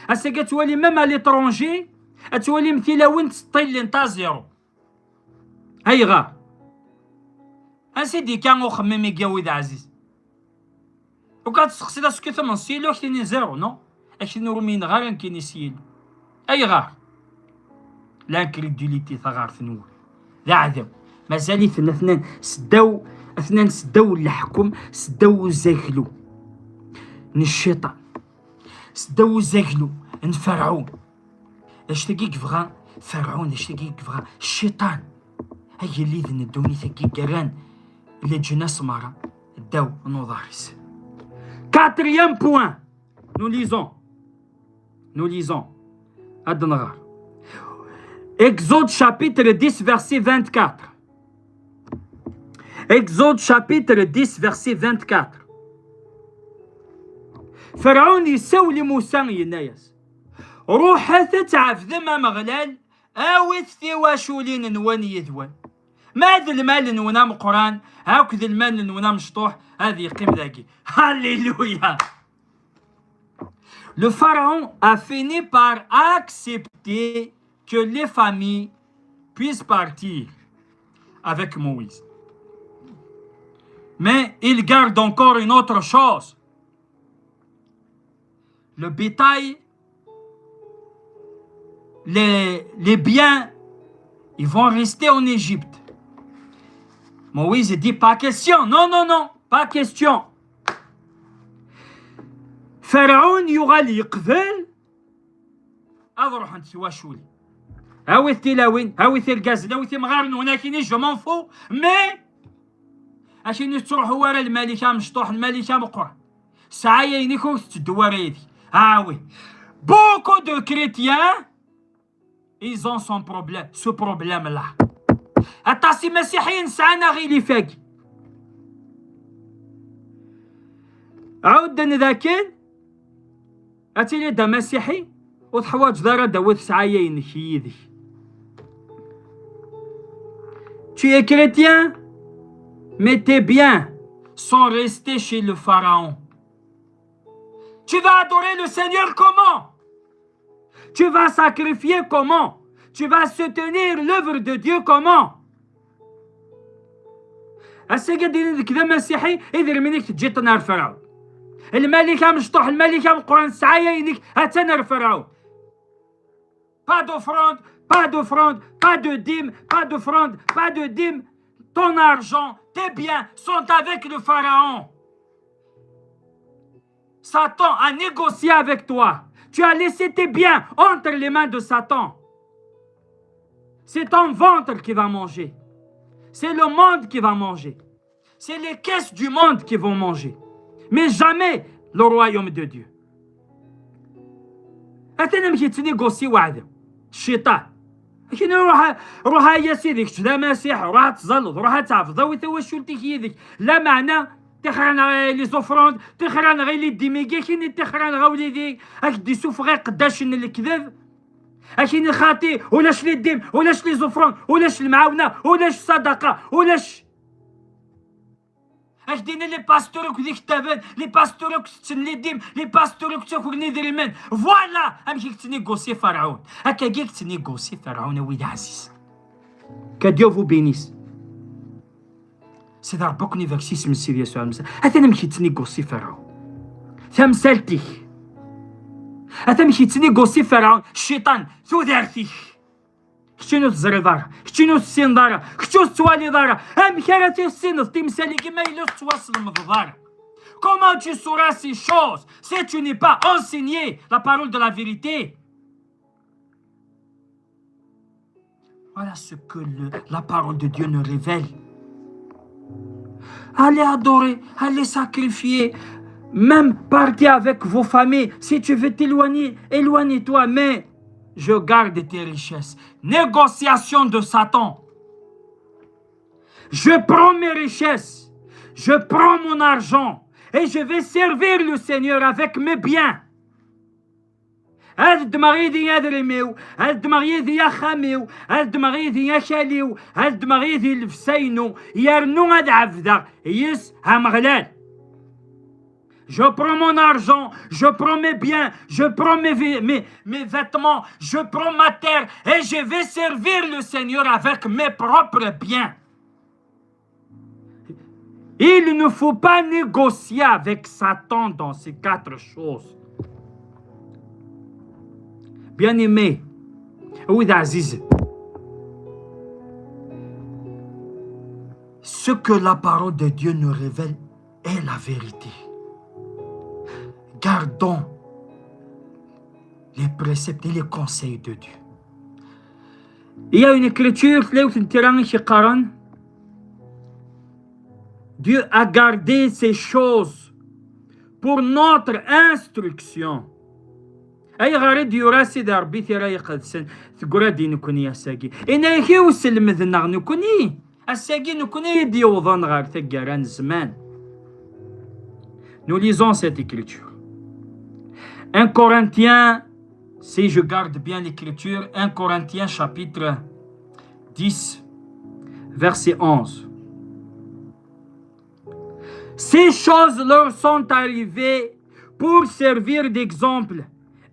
Ass-agi ad twalim même à l'étranger, ad twalim tilawin ttseṭṭilent à zéro. Ayɣer? Ansi d-yekka uxemmim-agi, a wid ɛziz? Ukan testeqsiḍ asekkut n silo, ak-tini zéro, non? Ak-tini ur umineɣ ara nekkini s Yillu. Ayɣer? L'incrédulité, taɣart n wul. D aɛdaw. Mazal-iten atnan s ddaw, atnan s ddaw n leḥkem, s ddaw uzaglu n cciṭan, s ddaw uzaglu n Ferɛun. Anect-agi i yebɣa Ferɛun, anect-agi i yebɣa cciṭan. Agellid n ddunit-agi i yerran leǧnas merra ddaw n uḍar-is. Quatrième point, nous lisons. Nous lisons. Ad nɣer. Exode chapitre dix, verset vingt-quatre. Exode chapitre dix, verset vingt-quatre. Ferɛun yessawel i Musa, yenna-yas: Ruḥet ad tɛebdem Ameɣlal, awit tiwaculin-nwen yid-wen. Ma d lmal-nwen ameqqran akked lmal-nwen amecṭuḥ, ad yeqqim dagi. Alléluia! Le Pharaon a fini par accepter que les familles puissent partir avec Moïse. Mais il garde encore une autre chose. Le bétail, les, les biens, ils vont rester en Égypte. Moïse dit: Pas question. Non, non, non, pas question. Ferɛun yuɣal yeqbel ad ruḥent twaculin. Awit tilawin, awit irgazen, awit imɣaren-nwen akini, je m'en fous, mais akini ur tettruḥu ara lmalika amecṭuḥ, lmalika ameqqran. Sɛaya-inek ur tetteddu ara yid-k. Ah oui. Beaucoup de chrétiens, ils ont son problème, ce problème-là. Aṭas imasiḥiyen sɛan aɣilif-agi. Ɛudden dakken ad tiliḍ d amasiḥi, ur teḥwaǧeḍ ara ad d-tawiḍ sɛaya-inek yid-k. Tu es chrétien, mais tes biens sont restés chez le Pharaon. Tu vas adorer le Seigneur comment? Tu vas sacrifier comment? Tu vas soutenir l'œuvre de Dieu comment? Ass-agi ad d-inin deg d amasiḥi, idrimen-ik teǧǧiḍ-ten ar Ferɛun. Lmal-ik amecṭuḥ, lmal-ik ameqqran, ssɛaya-inek attan ar Ferɛun. Pas d'offrande, pas d'offrande, pas de dîme, pas d'offrande, pas de dîme. Ton argent, tes biens sont avec le Pharaon. Satan a négocié avec toi. Tu as laissé tes biens entre les mains de Satan. C'est ton ventre qui va manger. C'est le monde qui va manger. C'est les caisses du monde qui vont manger. Mais jamais le royaume de Dieu. Atan amek yettnégocier weɛd cciṭan. Akken ruḥ, ruḥ ay a sidi, kečč d amasiḥ, ruḥ ad tẓalleḍ, ruḥ ad tɛebdeḍ, awi tawacult-ik yid-k. Lameɛna, tixer-aneɣ i les offrandes, tixer-aneɣ i les dîmes-agi, akken i tixer-aneɣ a wlidi, ad k-d-issufeɣ iqeddacen n lekdeb. Akken xaṭi, ulac les dîmes, ulac les offrandes, ulac lemɛawna, ulac ṣṣadaqa, ulac. Ak-d-ini les pasteurs akk d iktaben, les pasteurs akk tetten les dîmes, les pasteurs akk ttakren idrimen. Voilà amek i yettnégocier Ferɛun. Akkagi i yettnégocier Ferɛun, a wid ɛziz. Que Dieu vous bénisse. Sidi Ṛebbi ad ken-ibarek s yisem n Sidi Yasuɛ Lmasiḥ. Atan amek yettnégocier Ferɛun. Tamsalt-ik. Atan amek yettnégocier Ferɛun, cciṭan, tudert-ik. Keččini ur teẓriḍ ara, keččini ur tessineḍ ara, kečč ur tettwaliḍ ara. Amek ara tissineḍ timsal-agi ma yella ur tettwaslemdeḍ ara? Comment tu sauras ces choses si tu n'es pas enseigné la parole de la vérité? Voilà ce que le- la parole de Dieu nous révèle. Allez adorer, allez sacrifier, même partez avec vos familles. Si tu veux t'éloigner, éloigne-toi, mais je garde tes richesses. Négociation de Satan. Je prends mes richesses, je prends mon argent et je vais servir le Seigneur avec mes biens. Ad ddmeɣ yid-i adrim-iw, ad ddmeɣ yid-i axxam-iw, ad ddmeɣ yid-i akal-iw, ad ddmeɣ yid-i llebsa-inu, yernu ad ɛebdeɣ yes Ameɣlal. Je prends mon argent, je prends mes biens, je prends mes, vi- mes, mes vêtements, je prends ma terre et je vais servir le Seigneur avec mes propres biens. Il ne faut pas négocier avec Satan dans ces quatre choses. Bien-aimés, a wid ɛzizen, ce que la parole de Dieu nous révèle est la vérité. Gardons les préceptes et les conseils de Dieu. Il y a une écriture, tella yiwet n tira i k-yeqqaren, Dieu a gardé ces choses pour notre instruction. Ayɣer i d-yura Sidi Ṛebbi tira iqedsen, teggra-d i nekkni ass-agi? Yenna-yak i uselmed-nneɣ nekkni. Ass-agi nekkni i d-yewwḍen ɣer taggara n zzman. Nous lisons cette écriture. Un Corinthiens, si je garde bien l'écriture, un Corinthiens chapitre dix, verset onze. Ces choses leur sont arrivées pour servir d'exemple,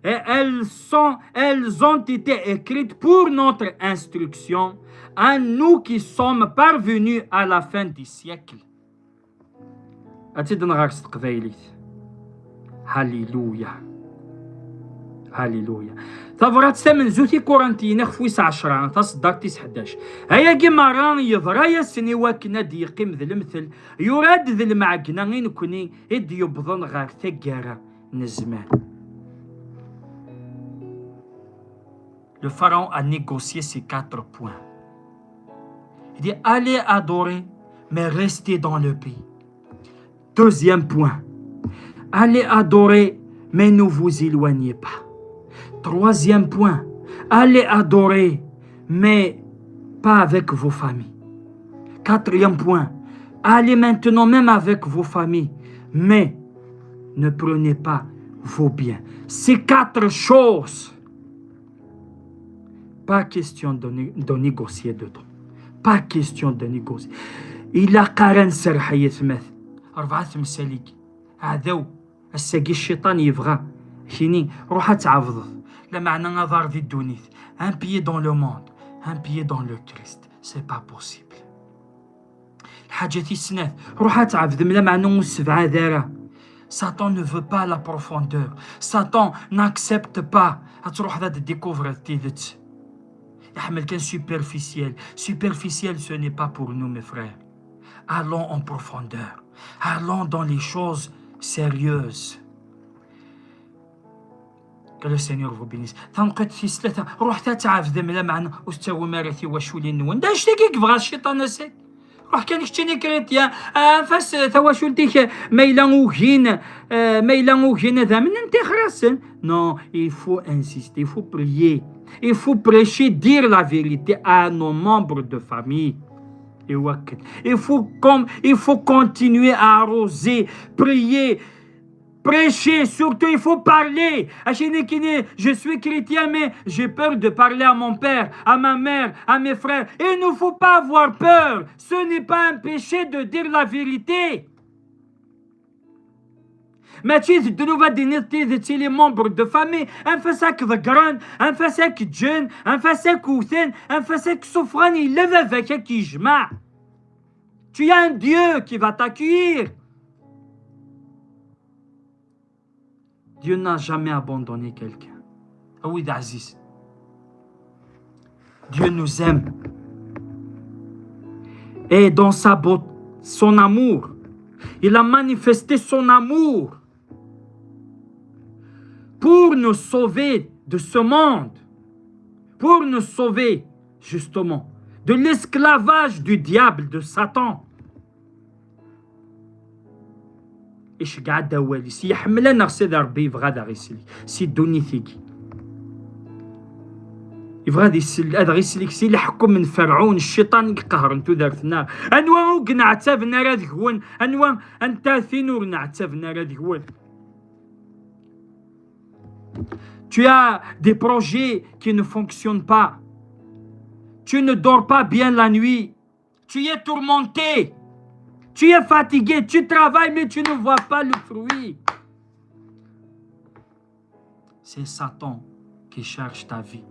et elles sont, elles ont été écrites pour notre instruction, à nous qui sommes parvenus à la fin du siècle. Ad tt-id-nɣer s teqbaylit. Hallelujah. Hallelujah. Tabrat tamenzut i Kurintiyen, ixef wis ɛecra, taṣeddart tis ḥdac. Ayagi merra yeḍra-yasen i wakken ad d-yeqqim d lemtel, yura-d d lmeɛgna i nekkni i d-yewwḍen ɣer taggara n zzman. Le Pharaon a négocié ces quatre points. Il dit, allez adorer, mais restez dans le pays. Deuxième point, allez adorer, mais ne vous éloignez pas. Troisième point, allez adorer, mais pas avec vos familles. Quatrième point, allez maintenant même avec vos familles, mais ne prenez pas vos biens. Ces quatre choses, pas question de, né- de négocier dedans. Pas question de négocier. Ilaq ara nserreḥ ay atmaten. Rebɛa temsal-agi. Aɛdaw, ass-agi cciṭan yebɣa kini, ruḥ ad tɛebdeḍ. Lameɛna aḍar di ddunit. Un pied dans le monde, un pied dans le Christ. C'est pas possible. Lḥaǧa tis snat, ruḥ ad tɛebdem, lameɛna ur ssebɛad ara. Satan ne veut pas la profondeur. Satan n'accepte pas ad truḥeḍ ad d-découvrir tidet. Iḥemmel kan superficiel. Superficiel, ce n'est pas pour nous, mes frères. Allons en profondeur. Allons dans les choses sérieuses. Que le Seigneur vous bénisse. Tanqit tis tlata, ruḥet ad tɛebdem, lameɛna ur tettawim ara tiwaculin-nwen. D anect-agi i yebɣa cciṭan ass-agi. Ruḥ kan keččini chrétien, anef-as tawacult-ik ma yella ugin, eh, ma yella ugin ad amnen, tixer-asen. Non, il faut insister, il faut prier, il faut prêcher, dire la vérité à nos membres de famille. Et ouais, il faut, comme, il faut continuer à arroser, prier, prêcher, surtout il faut parler. Achin nekkini, je suis chrétien, mais j'ai peur de parler à mon père, à ma mère, à mes frères. Il ne faut pas avoir peur. Ce n'est pas un péché de dire la vérité. Mačči d ddnub ad d-tiniḍ tidet i les membres de famille, anef-as ad k-ḍeggren, anef-as ad k-ǧǧen, anef-as ad k-wten, anef-as ad k-suffɣen, yella baba-k ad k-yejmeɛ. Tu as un Dieu qui va t'accueillir. Dieu n'a jamais abandonné quelqu'un. A wid ɛzizen. Dieu nous aime. Et dans sa beauté, son amour, il a manifesté son amour pour nous sauver de ce monde, pour nous sauver, justement, de l'esclavage du diable, de Satan. Iceggeɛ-d awal-is, yeḥmmel-aneɣ Sidi Ṛebbi, yebɣa ad aɣ-isellek si ddunit-agi. Yebɣa ad isell-, ad aɣ-isellek si leḥkem n Ferɛun, cciṭan i iqehren tudert-nneɣ. Anwa ur nɛettaben ara deg-wen? Anwa, anta tin ur nɛettaben ara deg-wen? Tu as des projets qui ne fonctionnent pas. Tu ne dors pas bien la nuit. Tu es tourmenté. Tu es fatigué. Tu travailles, mais tu ne vois pas le fruit. C'est Satan qui cherche ta vie.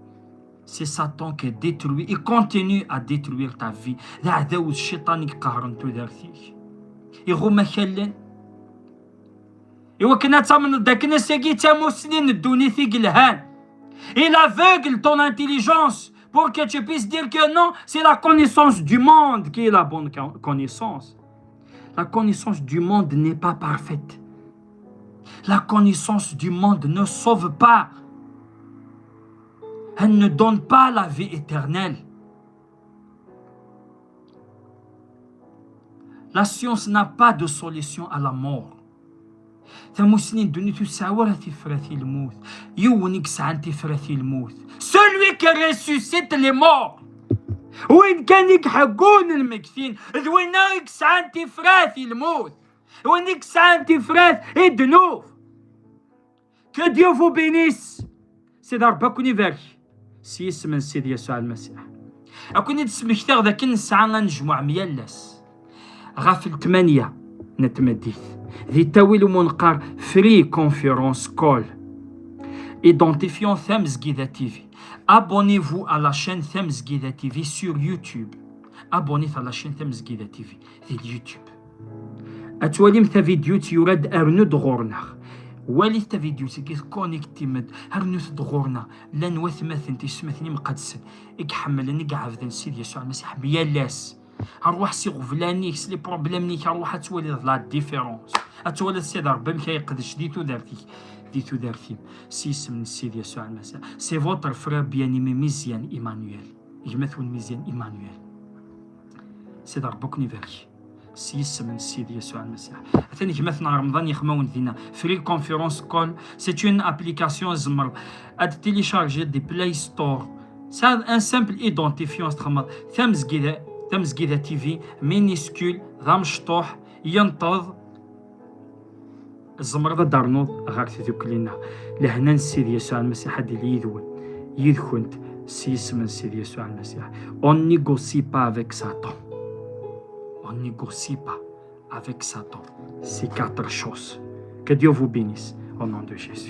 C'est Satan qui détruit, il continue à détruire ta vie. D aɛdaw d cciṭan i iqehren tudert-ik. Iɣumm-ak allen. Iwakken ad tamneḍ d akken ass-agi d tamussni n ddunit i yelhan. Il aveugle ton intelligence pour que tu puisses dire que non, c'est la connaissance du monde qui est la bonne con-, connaissance. La connaissance du monde n'est pas parfaite. La connaissance du monde ne sauve pas. Elle ne donne pas la vie éternelle. La science n'a pas de solution à la mort. Tamussni n ddunit ur tesɛi ara tifrat i lmut. Yiwen i yesɛan tifrat i lmut. Celui qui ressuscite les morts. Win kan i iḥeggun lmegtin, d winna i yesɛan tifrat i lmut. Win i yesɛan tifrat i ddnub. Que Dieu vous bénisse. Sidi Ṛebbi ad ken-ibarek s yisem n Sidi Yasuɛ Lmasiḥ. Ad ken-id-smektiɣ d akken nesɛa anejmuɛ myal ass ɣef ltmanya n tmeddit di ttawil umi neqqar Free Conference Call. Identifiant Tamezgida T V. Abonnez-vous à la chaîne Tamezgida T V sur YouTube. Abonnez-vous à la chaîne Tamezgida T V di YouTube. Ad twalim tavidyut yura-d, rnu-d ɣur-neɣ. Walit tavidyut-agi, tconnectim-d, rnut-d ɣur-neɣ. Llan watmaten, tiyessetmatin imqeddsen i iḥemmlen, i iɛebden Sidi Yasuɛ Lmasiḥ myal ass. Rwaḥ s iɣeblan-ik, s les problèmes-ik, rwaḥ ad twaliḍ la différence. Ad twaliḍ Sidi Ṛebbi amek ay iqdec di tudert-ik, di tudert-im. S yisem n Sidi Yasuɛ Lmasiḥ. C'est votre frère bien-aimé Miziane Emmanuel. Gma-twen Miziane Emmanuel. Sidi Ṛebbi ad ken-ibarek. S yisem n Sidi Yasuɛ Lmasiḥ. Atan gma-tneɣ Remḍan yexma-wen dinna. Free Conference Call, c'est une application tzemreḍ ad télécharger di Play Store. C'est un simple identifiant, txedmeḍ Tamezgida, Tamezgida T V, minuscule, d amecṭuḥ, yenṭeḍ. Tzemreḍ ad d-ternuḍ ɣer tdukli-nneɣ. Lehna n Sidi Yasuɛ Lmasiḥ ad d-tili yid-wen, yid-kent, s yisem n Sidi Yasuɛ Lmasiḥ. On négocie pas avec Satan. On négocie pas avec Satan. C'est quatre choses. Que Dieu vous bénisse au nom de Jésus.